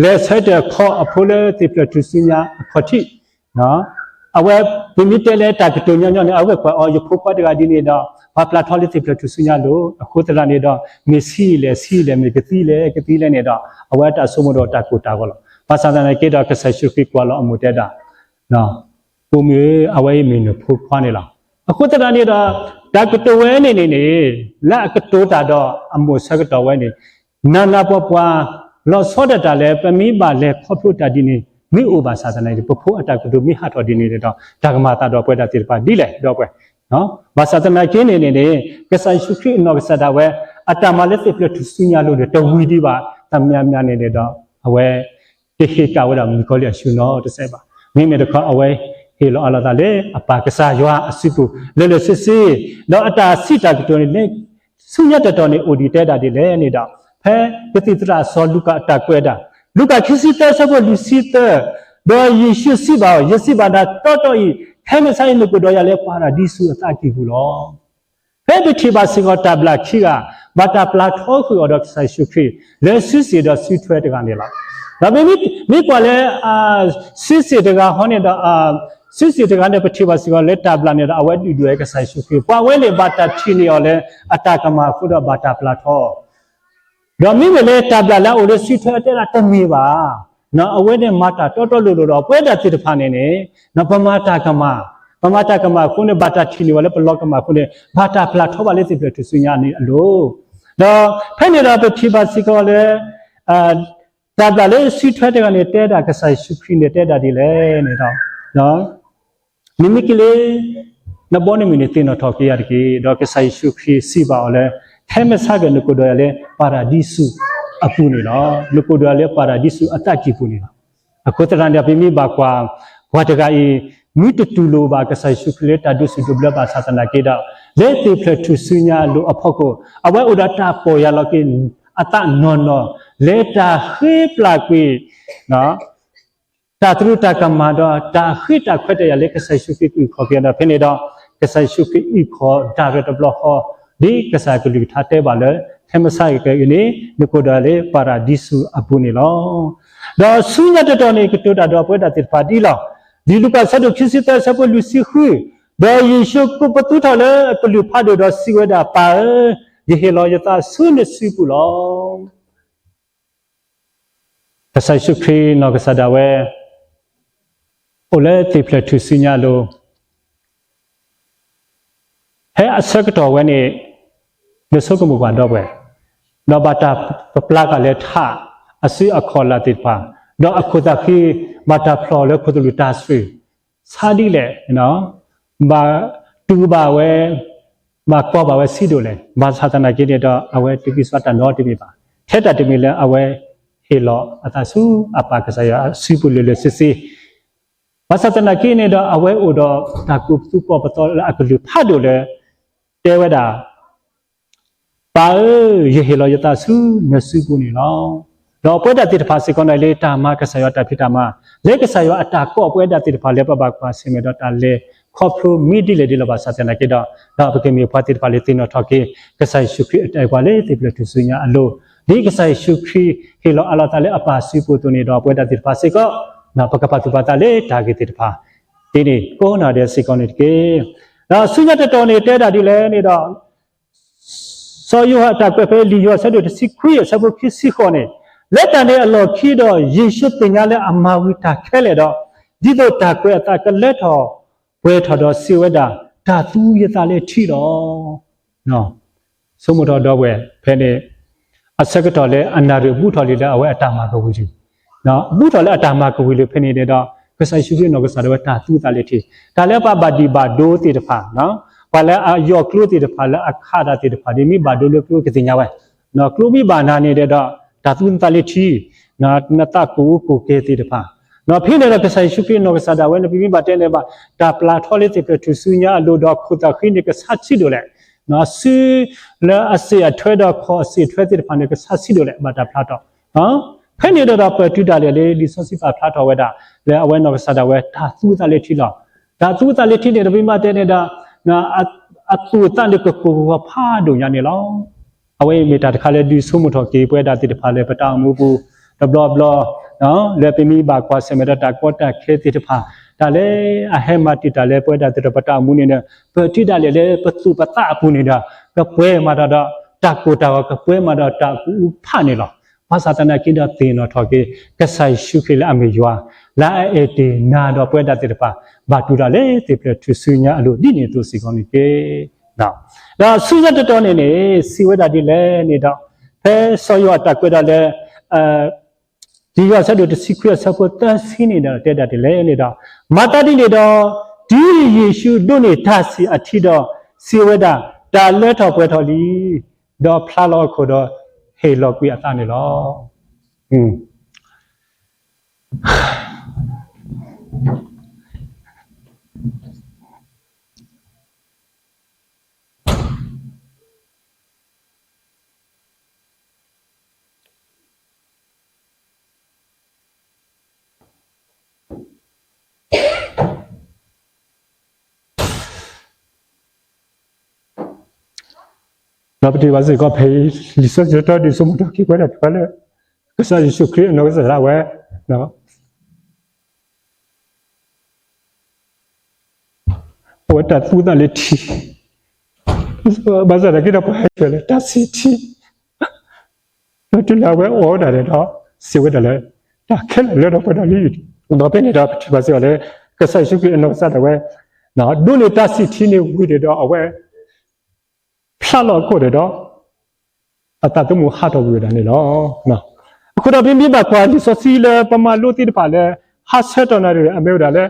လဲၤဆၢထၢၣ်ခီအဖိလၢသ့ၣ်ဖျၢၣ်ထူၣ်စုညါအခီၣ်ထံး အဝဲ ပမ့ၢ်တဲလၢတၢ်ကတိၤညီညီန့ၣ် အဝဲကွၢ်အီၤ ယဖိခွါတဂၤဒ်န့ၣ်ဒီး ပှၤပျၢ်ထီလၢသ့ၣ်ဖျၢၣ်ထူၣ်စုညါအလိၤ အဃိသတးန့ၣ်ဒီး မ့ၢ်ဆံးလဲၣ်ဆံးလဲၣ် မ့ၢ်ကသံလဲၣ်ကသံလဲၣ်န့ၣ်ဒီး အဝဲတၢ်ဆိကမိၣ်ဒီးတၢ်ကိၢ်တၢ်ဂီၤလီၤ. ဘၣ်ဆၣ်သနာ်က့ဒီး ကစၢ်ယ့ၣ်ၡူးခရံာ်ကွၢ်လီၤအမိၢ်တဲဒၣ်, ပိာ်မုၣ်ဧၢ, အဝဲအံၤမ့ၢ်နဖိခွါန့ၣ်လီၤ. အဃိသတးန့ၣ်ဒီး တၢ်ကတိၤဝဲန့ၣ်န့ၣ်န့ၣ် လၢအကတိၤတၢ်ဒီးအမိၢ်ဆၢကတီၢ်ဝဲန့ၣ် နးနးပှၤပှၤ လီၤဆီဒၣ်တၢ်လၢ ပမ့ၢ်ဘၣ်လဲၤခီဖျိတၢ်ဒ်န့ၣ် မ့ၢ်အိၣ်ဘၣ်ဆၣ်သနာ်က့ ပဖိအတၢ်ကတိၤမ့ၢ်ဟးထီၣ်ဒ်န့ၣ်ဒီး တၢ်ကမၤအသးဒီးပဝဲဒၣ်သ့ၣ်တဖၣ်ဒ်လဲၣ် ဒီပုၢ်ဝဲၢ်. ဘၣ်ဆၣ်သနာ်က့န့ၣ်န့ၣ်န့ၣ် ကစၢ်ယ့ၣ်ၡူးခရံာ်အနီၢ်ကစၢ်ဒၣ်ဝဲ အတၢ်မၤလၢသ့ၣ်ဖျၢၣ်ထူၣ်စုညါအလိၤန့ၣ် တဝံၤဒံးဘၣ် တမံၤမံၤန့ၣ်န့ၣ်ဒီး အဝဲ တဟ့ၣ်ကၣ်ဝဲဒၣ်မုၣ်ကီၤလံၢ်အစုနီတစဲးဘၣ်. မ့မ့ၢ်တခီ အဝဲဟ့ၣ်လီၤအးလီၤအသးလၢအပၢ်ကစၢ်ယွၤအစုပူၤ လၢလၢဆ့ဆ့, ဒီးအတၢ်စံးတၢ်ကတိၤန့ၣ် ဆူညါတတီၤန့ၣ် အိၣ်ဒံးတဲဒၣ်ဒ်လဲၣ်န့ၣ်ဒီး ဖဲကသံၣ်သရၣ်စီၤလူၤကၣ်အတၢ်ကွဲးဒၣ်, လူၤကၣ်ခံဆံသၢ အဆၢဖိလွံၢ်ဆံသၢ, ဒီးယ့ၣ်ၡူးစံးဘၣ်အီၤ, ယစံးဘၣ်နၤတီတီအံၤ, ခဲမုၢ်ဆါအံၤ နကအိၣ်ဒီးယၤလၢပၤရဒံစူၤအသးကံၢ်ပူၤလီၤ. ဖဲပထံၣ်ဘၣ်စ့ၢ်ကီးတၢ်ဘျၣ်ခံဂၤ ဘၣ်တၢ်ပျၢ်ထီဃုာ်အီၤဒီးကစၢ်ယ့ၣ်ၡူးခရံာ် လၢစုစ့ၣ်ဒီးစုထွဲတဂၤန့ၣ်လီၤ. ဒီးမ့မ့ၢ်ကွၢ်လၢ စုစ့ၣ်တဂၤဟီန့ၣ်ဒီး စုစ့ၣ်တဂၤန့ၣ်ပထံၣ်ဘၣ်စ့ၢ်ကီးလၢတၢ်ဘျၣ်န့ၣ်ဒီး အဝဲဒုၣ်ဒွဲၣ်ကစၢ်ယ့ၣ်ၡူးခရံာ်, ပှၤဝဲန့ၣ်ဘၣ်တၢ်ထံၣ်န့ၢ်အီၤလၢအတၢ်ကမၣ်အဃိဒီးဘၣ်တၢ်ပျၢ်ထီ ဒီးမ့မ့ၢ်လၢတၢ်ဘျၣ်လၢအအိၣ်လၢစုထွဲတဲဒၣ်တမ့ၢ်ဘၣ်. အဝဲန့ၣ်မၤတၢ်တီတီလိၤလိၤဒီး ပဝဲဒၣ်သ့ၣ်တဖၣ်န့ၣ်န့ၣ် ပမၤတၢ်ကမၣ်, ပမၤတၢ်ကမၣ်အဃိန့ၣ် ဘၣ်တၢ်ထံၣ်န့ၢ်ဝဲလၢပလီၤကမၣ်အဃိန့ၣ် ဘၣ်တၢ်ပျၢ်ထီဘၣ်လၢသ့ၣ်ဖျၢၣ်ထူၣ်စုညါန့ၣ်အလိၤ. ဒီးဖဲန့ၣ်ဒီးပထံၣ်ဘၣ်စ့ၢ်ကီးလၢ တၢ်ဘျၣ်လၢစုထွဲတဂၤန့ၣ် တဲဒၣ်ကစၢ်ယ့ၣ်ၡူးခရံာ်န့ၣ် တဲဒၣ်ဒ်လဲၣ်န့ၣ်ဒီး မ့မ့ၢ်က့ၤလၢ နဘီနမုၢ်န့ၣ်သ့ၣ်နီၣ်ထီၣ်က့ၤယၤတက့ၢ်. ဒီးကစၢ်ယ့ၣ်ၡူးခရံာ်စံးဘၣ်အီၤလၢ ခဲမုၢ်ဆါက့ၤ နကအိၣ်ဒီးယၤလၢပၤရဒံစူၤအပူၤန့ၣ်လီၤ. နကအိၣ်ဒီးယၤလၢပၤရဒံစူၤအသးကံၢ်ပူၤန့ၣ်လီၤ. အဃိသတးန့ၣ် ပမ့ၢ်ဘၣ်ကွၢ် ပှၤတဂၤအံၤ မ့ၢ်တတူၢ်လိာ်ဘၣ်ကစၢ်ယ့ၣ်ၡူးခရံာ်လၢတၢ်ဒိးဆူၣ်ဒိးဘျၢဘၣ်ဆၣ်သနာ်က့ဒီး လၢသ့ၣ်ဖျၢၣ်ထူၣ်စုညါအလိၤအဖီခိၣ် အဝဲအိၣ်ဒီးတၢ်ပီၢ်ယၢ်လီၤက့ၤအသးနီၢ်နီၢ် လၢတၢ်ဃ့ပျၢ်ကွံာ် တၢ်သရူးတၢ်ကမၣ်ဒီးတၢ်ဃ့တၢ်ခွဲးတၢ်ယာ်လၢကစၢ်ယ့ၣ်ၡူးခရံာ်ကအုၣ်ခီၣ်က့ၤဒီး ဖဲန့ၣ်ဒီး ကစၢ်ယ့ၣ်ၡူးခရံာ်အုၣ်ခီၣ်ဒၣ်ရဲၣ်တဘျီဃီ ဒ်ကစၢ်ကလုၢ်ကထါတဲဘၣ်လၢ ခဲမုၢ်ဆါက့ၤန့ၣ် နကအိၣ်ဒီးလၢပၤရဒံစူၤအပူၤန့ၣ်လီၤ. ဒီးဆူညါတတီၤန့ၣ် ကတိၤတၢ်ဒီးပဝဲဒၣ်သ့ၣ်တဖၣ်ဒ်လီၤ. လံာ်လူၤကၣ်အဆၢဒိၣ်ခံဆံသၢ အဆၢဖိလွံၢ်ဆံဃု, ဒီးယ့ၣ်ၡူးကိးပသူထီၣ်လၢအကလုၢ်ဖးဒိၣ်ဒီးစံးဝဲဒၣ်, ပၢ်ဧၢ, ယဟ့ၣ်လီၤယသးဆူနစုပူၤလီၤ. ကစၢ်ယ့ၣ်ၡူးခရံာ်နီၢ်ကစၢ်ဒၣ်ဝဲ အိၣ်လၢသ့ၣ်ဖျၢၣ်ထူၣ်စုညါအလိၤ ဖဲအဆၢကတီၢ်ဝဲန့ၣ် နဆိကမိၣ်ကွၢ်ဒီပုၢ်ဝဲၢ်, ဒီးဘၣ်တၢ်ပပျၢ်ဃာ်လၢထး အစုအခီၣ်လၢ်သ့ၣ်တဖၣ်, ဒီးအခိၣ်သးဃံ ဘၣ်တၢ်ဖျီၣ်လၢခိၣ်သလုးတၢ်ဆှုၣ် ဆါဒ်လဲၣ်, ဘၣ်တူၢ်ဘၣ်ဝဲ, ဘၣ်ကွၢ်ဘၣ်ဝဲဆံးဒိၣ်လဲၣ်, ဘၣ်ဆၣ်သနာ်က့န့ၣ်ဒီး အဝဲတဂံၢ်စှၤတၢ်နီတမံၤဘၣ်. ထဲတၢ်တမံၤလၢအဝဲဟ့ၣ်လီၤအသးဆူအပၢ်ကစၢ်ယွၤအစုပူၤလၢလၢဆ့ဆ့ ဘၣ်ဆၣ်သနာ်က့န့ၣ်ဒီး အဝဲအိၣ်ဒီးတၢ်ကိးပသူကိးပသီလၢအကလုၢ်ဖးဒိၣ်လၢ တဲဝဲဒၣ်, ပၢ်ဧၢ, ယဟ့ၣ်လီၤယသးဆူနစုပူၤန့ၣ်လီၤ. ဒီးပဝဲဒၣ်သ့ၣ်တဖၣ်စ့ၢ်ကီးန့ၣ် လၢတၢ်မၤကစၢ်ယွၤတၢ်ဖံးတၢ်မၤ, လၢကစၢ်ယွၤအတၢ်ကိးပဝဲဒၣ်သ့ၣ်တဖၣ်လၢပဘၣ်ကွၢ်ဆၢၣ်မဲာ်ဒီးတၢ်လဲၤခီဖျိမ့ၢ်ဒ်လဲၣ်ဒ်လဲၣ်ဘၣ်ဆၣ်သနာ်က့ဒီး, ဒီးပကမ့ၢ်ပှၤသ့ၣ်တဖၣ်လၢသ့ၣ်နီၣ်ထီၣ်က့ၤ ကစၢ်ယ့ၣ်ၡူးခရံာ်အတၢ်အဲၣ်ပှၤလၢသ့ၣ်ဖျၢၣ်ထူၣ်စုညါအလိၤ, ဒ်ကစၢ်ယ့ၣ်ၡူးခရံာ်ဟ့ၣ်လီၤအးလီၤအသးလၢအပၢ်စုပူၤအသိးန့ၣ်ဒီး ပဝဲဒၣ်သ့ၣ်တဖၣ်စ့ၢ်ကီး ပကပာ်သူၣ်ပာ်သးလၢတၢ်ဂ့ၢ်သ့ၣ်တဖၣ် ဒ်န့ၣ်ကိးနီၢ်ဒဲးစ့ၢ်ကီးန့ၣ်တက့ၢ်. ဒီးဆူညါတတီၤန့ၣ် တဲဒၣ်ဒ်လဲၣ်န့ၣ်ဒီး စီၤယိၤဟၣ်အတၢ်ကွဲးဖဲလံာ်ယိၤဟၣ်အဆၢဒိၣ်တဆံခွံ အဆၢဖိခံဆံဃိးန့ၣ်, လၢတၢ်န့ၣ်အလီၢ်ခံဒီး ယ့ၣ်ၡူးသ့ၣ်ညါလၢအမၤဝံၤတၢ်ခဲလၢာ်ဒီး, ဒ်သိးတၢ်ကွဲးအသးကလၢထီၣ်ပှဲၤထီၣ်ဒီးစံးဝဲဒၣ်, တၢ်သူယသးလၢထံလီၤ. ဆိကမိၣ်ထီၣ်ဒီပုၢ်ဝဲၢ် ဖဲန့ၣ် အဆၢကတီၢ်လၢအနၣ်ရံၣ်ဘူးထီၣ်လံလၢအဝဲအတၢ်မၤကဝံၤလံ, ဘူးထီၣ်လၢအတၢ်မၤကဝံၤလံဖဲန့ၣ်န့ၣ်ဒီး ကစၢ်ယ့ၣ်ၡူးခရံာ်နီၢ်ကစၢ်ဒၣ်ဝဲတၢ်သူအသးလၢထံ, တၢ်လၢပှၤဘၣ်ဒံးဘၣ်ဒိသ့ၣ်တဖၣ်, ပှၤလၢအယီၢ်ကျိသ့ၣ်တဖၣ်လၢအခးတၢ်သ့ၣ်တဖၣ်န့ၣ် မ့ၢ်ဘၣ်ဒိလၢကျိကသ့ၣ်ညါဝဲ, ကျိမ့ၢ်ဘၣ်နၤန့ၣ်ဒီး တၢ်သူနသးလၢထံ, နသးကိၢ်အူကိၢ်ကဲသ့ၣ်တဖၣ် ဖဲန့ၣ်ဒီးကစၢ်ယ့ၣ်ၡူးခရံာ်နီၢ်ကစၢ်ဒၣ်ဝဲန့ၣ် ပမ့ၢ်ဘၣ်တဲန့ၣ်ဘၣ် တၢ်ပျၢ်ထီလၢသ့ၣ်ဖျၢၣ်ထူၣ်စုညါအလိၤဒီးခိၣ်သးဃံန့ၣ် ကဆါဆံးဒိၣ်လဲၣ်, စုလၢအစ့ၣ်အထွဲဒီးခီၣ်အစ့ၣ်ထွဲသ့ၣ်တဖၣ်န့ၣ် ကဆါဆံးဒိၣ်လဲၣ် ဘၣ်တၢ်ဖျါထီၣ်, ဖဲန့ၣ်ဒီးပၢၢ်တုၤဒၣ်လဲာ်လၢလံာ်စီဆှံပာ်ဖျါထီၣ်ဝဲဒၣ် လၢအဝဲနီၢ်ကစၢ်ဒၣ်ဝဲတၢ်သူအသးလၢထံလီၤ. တၢ်သူအသးလၢထံန့ၣ်ဒီးပမ့ၢ်ဘၣ်တဲန့ၣ်ဒီး အသူအသးန့ၣ်ကကိၢ်ကဂီၤဖးဒိၣ်ညါန့ၣ်လီၤ. အဝဲအံၤမ့ၢ်တၢ်တခါလၢဒုးဆိကမိၣ်ထီၣ်က့ၤပဝဲဒၣ်သ့ၣ်တဖၣ်လၢပတၢ်အိၣ်မူပူၤ တဘျီဘျီ လၢပမ့ၢ်ဘၣ်ကွၢ်ဆၢၣ်မဲာ်ဒီးတၢ်ကီတၢ်ခဲသ့ၣ်တဖၣ် တၢ်လၢအဟဲမၤတံာ်တာ်လၢပဝဲဒၣ်သ့ၣ်တဖၣ်ပတၢ်အိၣ်မူန့ၣ်ဒီး ပၢၢ်တုၤဒၣ်လဲာ်လၢပသူၣ်ပသးအပူၤန့ၣ်ဒီး ကပှဲၤမးဒီး တၢ်ကိၢ်တၢ်ဂီၤကပှဲၤမးဒီးတၢ်ကအူဖးန့ၣ်လီၤ. ဘၣ်ဆၣ်သနာ်က့ဒီးသ့ၣ်နီၣ်ထီၣ်က့ၤ ကစၢ်ယ့ၣ်ၡူးခရံာ်လၢအမ့ၢ်ယွၤ လၢအအဲၣ်တ့ၢ်နၤဒီးပဝဲဒၣ်သ့ၣ်တဖၣ် ဘၣ်တူၢ်တၢ်လၢသ့ၣ်ဖျၢၣ်ထူၣ်စုညါအလိၤဒ်န့ၣ်အသိးစ့ၢ်ကီးန့ၣ်တက့ၢ်. ဒီးဆူညါတတီၤန့ၣ်န့ၣ် စံးဝဲဒၣ်ဒ်လဲၣ်န့ၣ်ဒီး ဖဲစီၤယိၤဟၣ်တၢ်ကွဲးဒၣ်လၢ ယိၤဟၣ်အဆၢဒိၣ်တဆံခွံအဆၢဖိသၢဆံန့ၣ်ဒီး တဲဒၣ်ဒ်လဲၣ်န့ၣ်ဒီး, မၤသးဒ်န့ၣ်ဒီး တုၤယ့ၣ်ၡူးဒိးန့ၢ်တၢ်ဆံၣ်အထံဒီး စံးဝဲဒၣ်, တၢ်လၢထီၣ်ပှဲၤထီၣ်လံ, ဒီးဖျါလီၤအခိၣ်ဒီး ဟ့ၣ်လီၤကွံာ်အသးန့ၣ်လီၤ. ဒီးပထံၣ်ဘၣ်စ့ၢ်ကီးဖဲအံၤ လံာ်စီဆှံတီဒုးဆိကမိၣ်ထီၣ်က့ၤပဝဲဒၣ်တဖၣ်လၢ ကစၢ်ယ့ၣ်ၡူးခရံာ်အနီၢ်ကစၢ်ဒၣ်ဝဲ အဝဲတၢ်သူအသးလၢထံ, ဘၣ်ဆၣ်သနာ်က့ဒီးပှၤဟဲဆှၢလၢတၢ်ဆံၣ်ထံ, ဒီးတုၤလၢအဝဲအိၣ်ဒၣ်န့ၣ်ဒီး စံးဝဲဒၣ်လၢ တၢ်ခဲလၢာ်လၢထီၣ်ပှဲၤထီၣ်လံ. ဒီးဖဲန့ၣ်ဒီးပထံၣ်ဘၣ်စ့ၢ်ကီးလၢ ကစၢ်ယ့ၣ်ၡူးခရံာ်အနီၢ်ကစၢ်ဒၣ်ဝဲ ဒိးန့ၢ်တၢ်ဆံၣ်ထံန့ၣ်ဝံၤန့ၣ်ဒီးအဝဲ ဖျါလီၤအခိၣ်န့ၣ်ဒီး အသးသမူဟးထီၣ်ကွံာ်ဝဲဒၣ်န့ၣ်လီၤ. အဃိဒီးပမ့ၢ်ဘၣ်ကွၢ်လံာ်စီဆှံလၢပမၤလိသ့ၣ်တဖၣ်လၢ ဟါဆၢကတီၢ်နၣ်ရံၣ် အမ့ၢ်ဝဲဒၣ်လၢ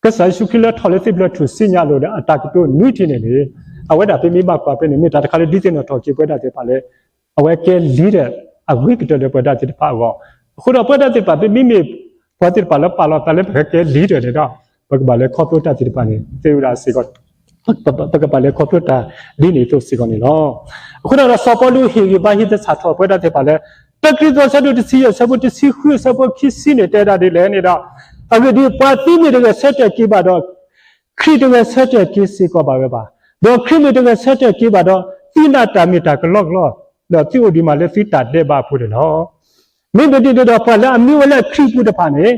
ကစၢ်ယ့ၣ်ၡူးခရံာ်လၢထီၣ်လၢသ့ၣ်ဖျၢၣ်ထူၣ်စုညါအလိၤဒီး အတၢ်ကတိၤနွံထံၣ်န့ၣ်န့ၣ် အဝဲဒၣ်ပမ့ၢ်ဘၣ်ကွၢ်ဖဲန့ၣ် မ့ၢ်တၢ်တခါလၢဒုးသ့ၣ်နီၣ်ထီၣ်က့ၤပဝဲဒၣ်သ့ၣ်တဖၣ်လၢ အဝဲကဲလံာ်ဒၢအဂ့ၤကတၢၢ်လၢပဝဲဒၣ်သ့ၣ်တဖၣ်အဂီၢ်. အဃိဒီးပဝဲဒၣ်သ့ၣ်တဖၣ် ပမ့မ့ၢ်ပှၤသ့ၣ်တဖၣ်လၢပာ်လီၤသးလၢပကကဲလံာ်ဒၢန့ၣ်ဒီး ပကဘၣ်လဲၤခီဖျိတၢ်သ့ၣ်တဖၣ်န့ၣ် သ့ဝဲဒၣ်စ့ၢ်ကီး ပကဘၣ်လဲၤခီဖျိတၢ်ဒ်န့ၣ်အသိးစ့ၢ်ကီးန့ၣ်လီၤ. အဃိဒီးစီၤပီလူးဟ့ၣ်ဂံၢ်ဘါဟ့ၣ်သဆၣ်ထီၣ်ပဝဲဒၣ်သ့ၣ်တဖၣ်လၢ တၢကရံၣ်သူးအဆၢဒိၣ်တဆံယဲၢ်အဆၢဖိတဆံဃုအဆၢဖိခံဆံန့ၣ် တဲဒၣ်ဒ်လဲၣ်န့ၣ်ဒီး, အဂ့ၢ်ဒ်အံၤ, ပှၤသံမ့ၢ်တဂဲၤဆၢထၢၣ်က့ၤဘၣ်ဒီး ခရံာ်တဂဲၤဆၢထၢၣ်က့ၤစ့ၢ်ကီးဘၣ်ဝဲဘၣ်. ဒီးခရံာ်မ့ၢ်တဂဲၤဆၢထၢၣ်က့ၤဘၣ်ဒီး သုနာ်တၢ်မ့ၢ်တၢ်ကလီကလီ, ဒီးသုအိၣ်ဒံးမးလၢသုတၢ်ဒဲးဘးအပူၤန့ၣ်လီၤ. မ့မ့ၢ်ဒ်န့ၣ်ဒီး ပှၤလၢအမံဝဲလၢခရံာ်ပူၤတဖၣ်န့ၣ်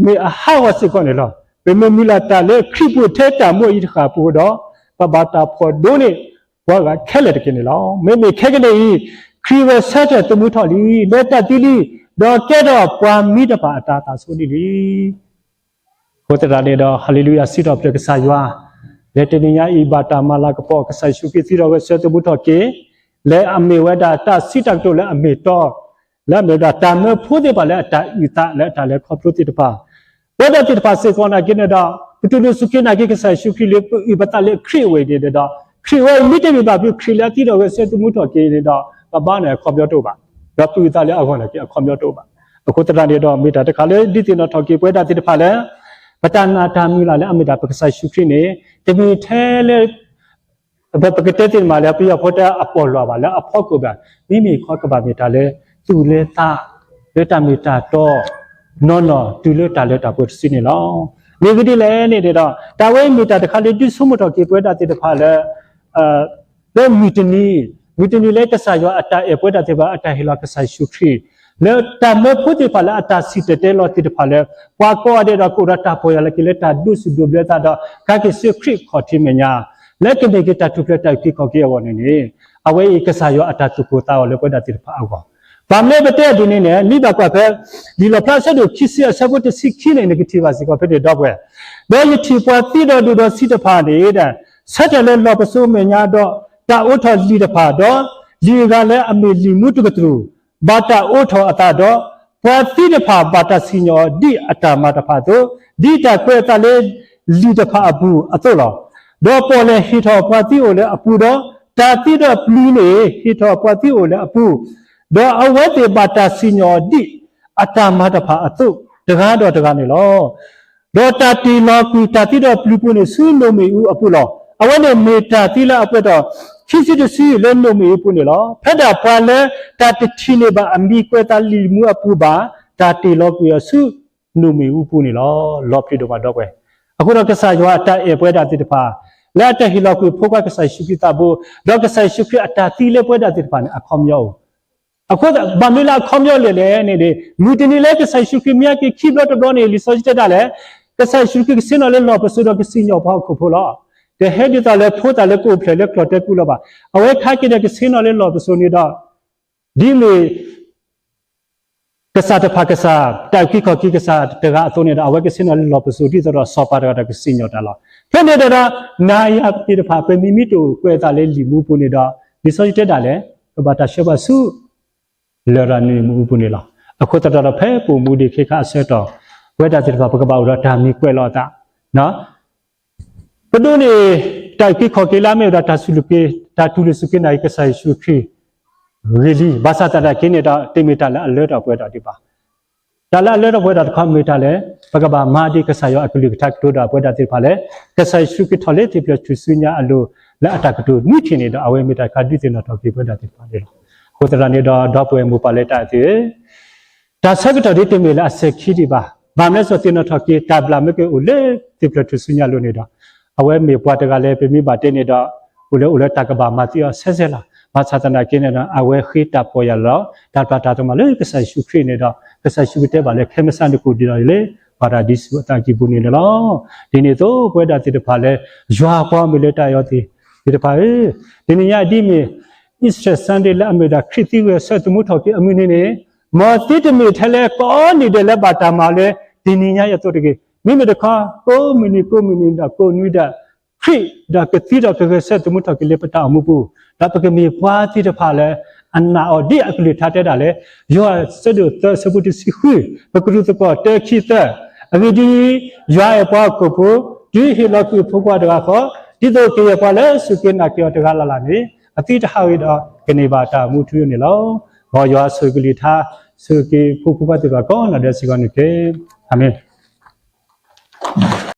မ့ၢ်အဟးဂီၤစ့ၢ်ကီးန့ၣ်လီၤ. ပမ့ၢ်မုၢ်လၢ်တၢ်လၢခရံာ်ပူၤထဲတၢ်မူအံၤတဃၣ်အပူၤဒီး ပဘၣ်တၢ်ဖှီၣ်ဒိၣ်န့ၢ် ပှၤဂၤခဲလၢာ်တက့ၢ်န့ၣ်လီၤ. မ့မ့ၢ်ခဲကနံၣ်အံၤ ခရံာ်ဂဲၤဆၢထၢၣ်သမူထီၣ်လံ လၢတၢ်သံလံ, ဒီးကဲထီၣ်ပှၤမံတဖၣ်အတၢ်သးဆိဒံးလံ. အဃိသတးန့ၣ်ဒီး ဟၤလ့လူယၤ စံးထီၣ်ပတြၢၤကစၢ်ယွၤ, လၢတနံၤညါအံၤ ဘၣ်တၢ်မၤလၤကပီၤ ကစၢ်ယ့ၣ်ၡူးခရံာ်သံဒီးဂဲၤဆၢထၢၣ်သမူထီၣ်က့ၤ လၢအမ့ၢ်ဝဲဒၣ်တၢ်စံးတၢ်ကတိၤလၢအမ့ၢ်တီ, လၢအမ့ၢ်ဝဲဒၣ်တၢ်မၢဖိသ့ၣ်တဖၣ်လၢအတၢ်အုၣ်သးလၢအတၢ်လဲၤခီဖျိသ့ၣ်တဖၣ် ပဝဲဒၣ်သ့ၣ်တဖၣ်စ့ၢ်ကီးနာ်က့န့ၣ်ဒီး ပတူၢ်လိာ်စူၢ်က့ၤနာ်က့ၤကစၢ်ယ့ၣ်ၡူးခရံာ်လၢပအုၣ်ပသးလၢခရံာ်အဝဲအံၤန့ၣ်ဒီး ခရံာ်ဝဲအံၤမ့တမ့ၢ်ဘၣ်ဖုး ခရံာ်လၢအသံဒီးဂဲၤဆၢထၢၣ်သမူထီၣ်က့ၤန့ၣ်ဒီး ပဘါန့ၣ်အခီပညီတအိၣ်ဘၣ်, ဒီးပအုၣ်သးလၢအဂီၢ်နာ်က့အခီပညီတအိၣ်ဘၣ်. အဃိသတးန့ၣ်ဒီး မ့ၢ်တၢ်တခါလၢဒုးသ့ၣ်နီၣ်ထီၣ်က့ၤပဝဲဒၣ်သ့ၣ်တဖၣ်လၢ ပတၢ်နာ်တၢ်မုၢ်လၢ်လၢအမ့ၢ်ဒၣ်ပကစၢ်ယ့ၣ်ၡူးခရံာ်န့ၣ် တမ့ၢ်ထဲလၢ ပကတဲသ့ၣ်မးလၢပယီၤဖိတဲအပီၢ်လွးဘၣ် လၢအဖီခိၣ်ဘၣ်, မ့မ့ၢ်ခီကဘၣ်မ့ၢ်တၢ်လၢ သူၣ်လၢသး လၢတၢ်မ့ၢ်တၢ်တီ နီၢ်နီၢ်တုၤလၢတၢ်လၢတၢ်ပှဲၤတစုန့ၣ်လီၤ. မ့ၢ်ဂ့ၢ်ဒ်လဲၣ်န့ၣ်ဒီး တၢ်ဝဲအံၤမ့ၢ်တၢ်တခါလၢဒုးဆိကမိၣ်ထီၣ်က့ၤပဝဲဒၣ်သ့ၣ်တဖၣ်လၢ လၢမုၢ်တနံၤ, မုၢ်တနံၤလၢကစၢ်ယွၤအတၢ်အဲၣ်ပဝဲဒၣ်သ့ၣ်တဖၣ် အတၢ်ဟ့ၣ်လီၤကစၢ်ယ့ၣ်ၡူးခရံာ်, လၢတၢ်မၢဖိသ့ၣ်တဖၣ်လၢအတၢ်စံၣ်တဲၤတဲလီၤသ့ၣ်တဖၣ်လၢ ပှၤကိးဂၤဒဲးဒီးကအိၣ်ဒီးတၢ်ပီၢ်ယၢ်လီၤက့ၤလၢတၢ်ဒိးဆူၣ်ဒိးဘျၢသးဒီး ကဟဲက့ၤဆူခရံာ်ခီၣ်ထံးမဲာ်ညါ လၢကမ့ၢ်က့ၤတၢ်ထူၣ်ဖျဲးတၢ်အုၣ်က့ၤခီၣ်က့ၤအဂီၢ်န့ၣ်န့ၣ် အဝဲအံၤကစၢ်ယွၤအတၢ်သူၣ်ကိၢ်သးဂီၤလၢပဝဲဒၣ်သ့ၣ်တဖၣ်အဂီၢ် ပမ့ၢ်ပတဲဒ်န့ၣ်န့ၣ် မ့ၢ်ဘၣ်ကွၢ်ဖဲ လံာ်လီၣ်ဖျါအဆၢဒိၣ်ခံဆံအဆၢဖိတဆံခံန့ၣ် နကထံၣ်ဘၣ်စ့ၢ်ကီးဖဲန့ၣ်ဒီပုၢ်ဝဲၢ်, ဒီးယထံၣ်ပှၤသံဒီးဒိၣ်ဒီးဆံးတဖၣ်န့ၣ် ဆၢထၢၣ်လၢလီၢ်ပစိာ်မဲာ်ညါဒီး တၢ်အိးထီၣ်လံာ်တဖၣ်ဒီး လံာ်အဂၤလၢအမ့ၢ်လံာ်မူတကတြူၢ် ဘၣ်တၢ်အိးထီၣ်အသးဒီး ပှၤသံတဖၣ်ဘၣ်တၢ်စံၣ်ညီၣ်အီၤဒ်အတၢ်မၤတဖၣ်အသိး, ဒ်တၢ်ကွဲးအသးလၢလံာ်တဖၣ်အပူၤအသိးလီၤ. ဒီးပီၣ်လဲၣ်ဟ့ၣ်ထီၣ်ပှၤသံအိၣ်လၢအပူၤဒီး တၢ်သံဒီးပျံၤန့ၣ် ဟ့ၣ်ထီၣ်ပှၤသံအိၣ်လၢအပူၤ, ဒီးအဝဲသ့ၣ်ဘၣ်တၢ်စံၣ်ညီၣ်အီၤဒ်အတၢ်မၤတဖၣ်အသိး တဂၤဒီးတဂၤန့ၣ်လီၤ. ဒီးတၢ်တ့ၢ်လီၤကွံာ်တၢ်သံဒီးပျံၤပူၤန့ၣ် ဆူနိၣ်မ့ၣ်အူအပူၤလီၤ. အဝဲန့ၣ်မ့ၢ်တၢ်သံလၢအပှဲၤထီၣ် ခံဆံတဆံလၢနိၣ်မ့ၣ်အူပူၤန့ၣ်လီၤ. ဖဲဒၣ်ပှၤလၢတၢ်တထံၣ်န့ၢ်ဘၣ်အမံၤကွဲးသးလံာ်မူအပူၤဘၣ် တၢ်တ့ၢ်လီၤကွံာ်အီၤဆူနိၣ်မ့ၣ်အူပူၤန့ၣ်လီၤ. လီၤပျံၤဒိၣ်မးဒီပုၢ်ဝဲၢ်, အဃိဒီးကစၢ်ယွၤအတၢ်အဲၣ်ပဝဲဒၣ်သ့ၣ်တဖၣ် လၢအတၢ်ဟ့ၣ်လီၤကွံာ်ဖိခွါကစၢ်ယ့ၣ်ၡူးခရံာ်သးဘိ, ဒီးကစၢ်ယ့ၣ်ၡူးခရံာ်အတၢ်သံလၢပဝဲဒၣ်သ့ၣ်တဖၣ်န့ၣ် အခီပညီအိၣ် အဃိဘၣ်မနုၤလၢအခီပညီလဲၣ်လဲၣ်န့ၣ် မုၢ်တနံၤလၢကစၢ်ယ့ၣ်ၡူးခရံာ်မ့ၢ်ဟဲက့ၤခံဘျီတဘျီန့ၣ် လံာ်စီဆှံတဲဒၣ်လဲၣ်, ကစၢ်ယ့ၣ်ၡူးခရံာ်ကဆ့ၣ်နီၤလၢလီၢ်ပစိာ်ဒီးကစံၣ်ညီၣ်ပှၤဟီၣ်ခိၣ်ဖိလီၤ. တဟဲဒ်သိးလၢဖိသၣ်လၢကအိၣ်ဖျဲၣ်လၢကျီၢ်တဲကူလီၤဘၣ်. အဝဲခါက့ၤဒီးကဆ့ၣ်နီၤလၢလီၢ်ပစိာ်န့ၣ်ဒီး ဒ်မ့ၢ် ကစၢ်တဖၣ်ကစၢ်, တၢ်အုၣ်က့ၤခီၣ်က့ၤကစၢ်တဂၤအသိးန့ၣ်ဒီး အဝဲကဆ့ၣ်နီၤလၢလီၢ်ပစိာ်ဒ်သိးဒီးစီၤပၤတဂၤဒီးကစံၣ်ညီၣ်တၢ်လီၤ. ဖဲန့ၣ်ဒီး နၤယၤသ့ၣ်တဖၣ် ပမ့ၢ်မံတ့ၢ်ကွဲးအသးလၢလံာ်မူပူၤန့ၣ်ဒီး လံာ်စီဆှံတဲဒၣ်လဲၣ်, ပဘၣ်တၢ်ဆှၢပှၤဆူ လရာ်န့ၣ်မ့ၣ်အူပူၤန့ၣ်လီၤ. အဃိသတးဒီး ဖဲပိာ်မုၣ်ဒ့ၣ်ခ့ခါအဆၢကတီၢ် ပဝဲဒၣ်သ့ၣ်တဖၣ် ပကဘၣ်အိၣ်ဒီးတၢ်မံၤကွဲးလီၤအသး ပဒိးန့ၢ် တၢ်အုၣ်က့ၤခီၣ်က့ၤလၢအမ့ၢ်ဝဲဒၣ် တၢ်တူၢ်လိာ်စူၢ်က့ၤနာ်က့ၤကစၢ်ယ့ၣ်ၡူးခရံာ် ဂ့ၤလံ. ဘၣ်ဆၣ်သနာ်က့န့ၣ်ဒီး တမ့ၢ်တၢ်လၢအလၢထီၣ်ပဝဲဒၣ်ဒံးဘၣ်. တၢ်လၢအလၢထီၣ်ပဝဲဒၣ်တခီမ့ၢ်တၢ်လဲၣ်, ပကဘၣ်မၤဒ်ကစၢ်ယွၤအကလုၢ်ကထါကတိၤဒီးပဝဲဒၣ်သ့ၣ်တဖၣ်လၢ ကစၢ်ယ့ၣ်ၡူးခရံာ်ထီၣ်လၢသ့ၣ်ဖျၢၣ်ထူၣ်စုညါအလိၤ လၢအတၢ်ကတိၤနွံထံၣ်န့ၣ်ဒီး အဝဲမ့ၢ်တၢ်တခါဒုးသ့ၣ်နီၣ်ထီၣ်က့ၤပဝဲဒၣ်သ့ၣ်တဖၣ်န့ၣ်လီၤ. အဃိသတးန့ၣ်ဒီး ဒီပုၢ်ဝဲၢ်မိၢ်ပၢ်လၢတၢ်အဲၣ်သ့ၣ်ဧၢ တၢ်ဆၢကတီၢ်ဒ်တမ့ၢ်လၢအစဲၤခံဒံးဘၣ်. ဘၣ်မနုၤစ့ၢ်သ့ၣ်နီၣ်ထီၣ်က့ၤ တၢ်ဘျၣ်မ့ၢ်ကအိၣ်လၢသ့ၣ်ဖျၢၣ်ထူၣ်စုညါအလိၤန့ၣ်ဒီး အဝဲမ့ၢ်ပှၤတဂၤလၢပမ့ၢ်ဘၣ်တဲန့ၣ်ဒီး အိၣ်လၢအိၣ်လၢတၢ်ကဘၣ်မၤသံအီၤဆဲးဆဲးလီၤ. ဘၣ်ဆၣ်သနာ်က့န့ၣ်ဒီး အဝဲဃ့တၢ်ပီၢ်ယၢ်လီၤ တၢ်ပျၢ်တၢ်သမါလၢကစၢ်ယ့ၣ်ၡူးခရံာ်န့ၣ်ဒီး ကစၢ်ယ့ၣ်ၡူးခရံာ်တဲဘၣ်လၢ ခဲမုၢ်ဆါနကအိၣ်ဒံးဒီးလၢ ပၤရဒံစူၤအသးကံၢ်ပူၤန့ၣ်လီၤ. ဒ်န့ၣ်အသိး ပဝဲဒၣ်သ့ၣ်တဖၣ်လၢ ယွၤပှၤမ့ၢ်လၢတၢ်အဲၣ်အီၤသ့ၣ်တဖၣ်ဧၢ, တနံၤညါဒ်မ့ၢ် Easter Sunday လၢအမ့ၢ်ဒၣ်ခရံာ်သံဝံၤအဆၢသမူထီၣ်က့ၤအမုၢ်နံၤန့ၣ် မ်သုတမ့ၢ်ထဲလၢကိးနံၤဒဲးလၢဘၣ်တၢ်မၤလၢ တနံၤညါအသိးတဂ့ၤ. မ့မ့ၢ်တခီ ကိးမုၢ်နံၤကိးမုၢ်နံၤဒီးကိးနွံဒဲး ခရံာ်ဒီးကသံဒီးကဂဲၤဆၢသမူထီၣ်က့ၤလၢပတၢ်အိၣ်မူပူၤ, ဒီးပကမ့ၢ်ပှၤသ့ၣ်တဖၣ်လၢ အနာ်အီၤဒ်အကလုၢ်ကထါတဲဒၣ်လၢ ယိၤဟၣ်အဆၢဒိၣ်သၢအဆၢဖိတဆံဃု, ပကရူၢ်သကိးတၢခံသၢ, အဂ့ၢ်ဒ်အံၤ, ယွၤအဲၣ်ပှၤဟီၣ်ခိၣ်ဖိ, တုၤဟ့ၣ်လီၤကွံာ်အဖိခွါတဂၤဃီ, ဒ်သိးကယဲၢ်ပှၤလၢအစူၢ်က့ၤနာ်က့ၤအီၤတဂၤလၢ်လၢ်န့ၣ် အသံတဟးဂ့ၤဒီးကန့ၢ်ဘၣ်တၢ်မူထူယိာ်န့ၣ်လီၤ. မ်ယွၤဆိၣ်ဂ့ၤကလုၢ်ကထါ, ဆိၣ်ဂ့ၤက့ၤဖိမုၣ်ဖိခွါသ့ၣ်တဖၣ်ကိးနီၢ်ဒဲးစ့ၢ်ကီးန့ၣ်တက့ၢ်. အၤမ့ၣ်.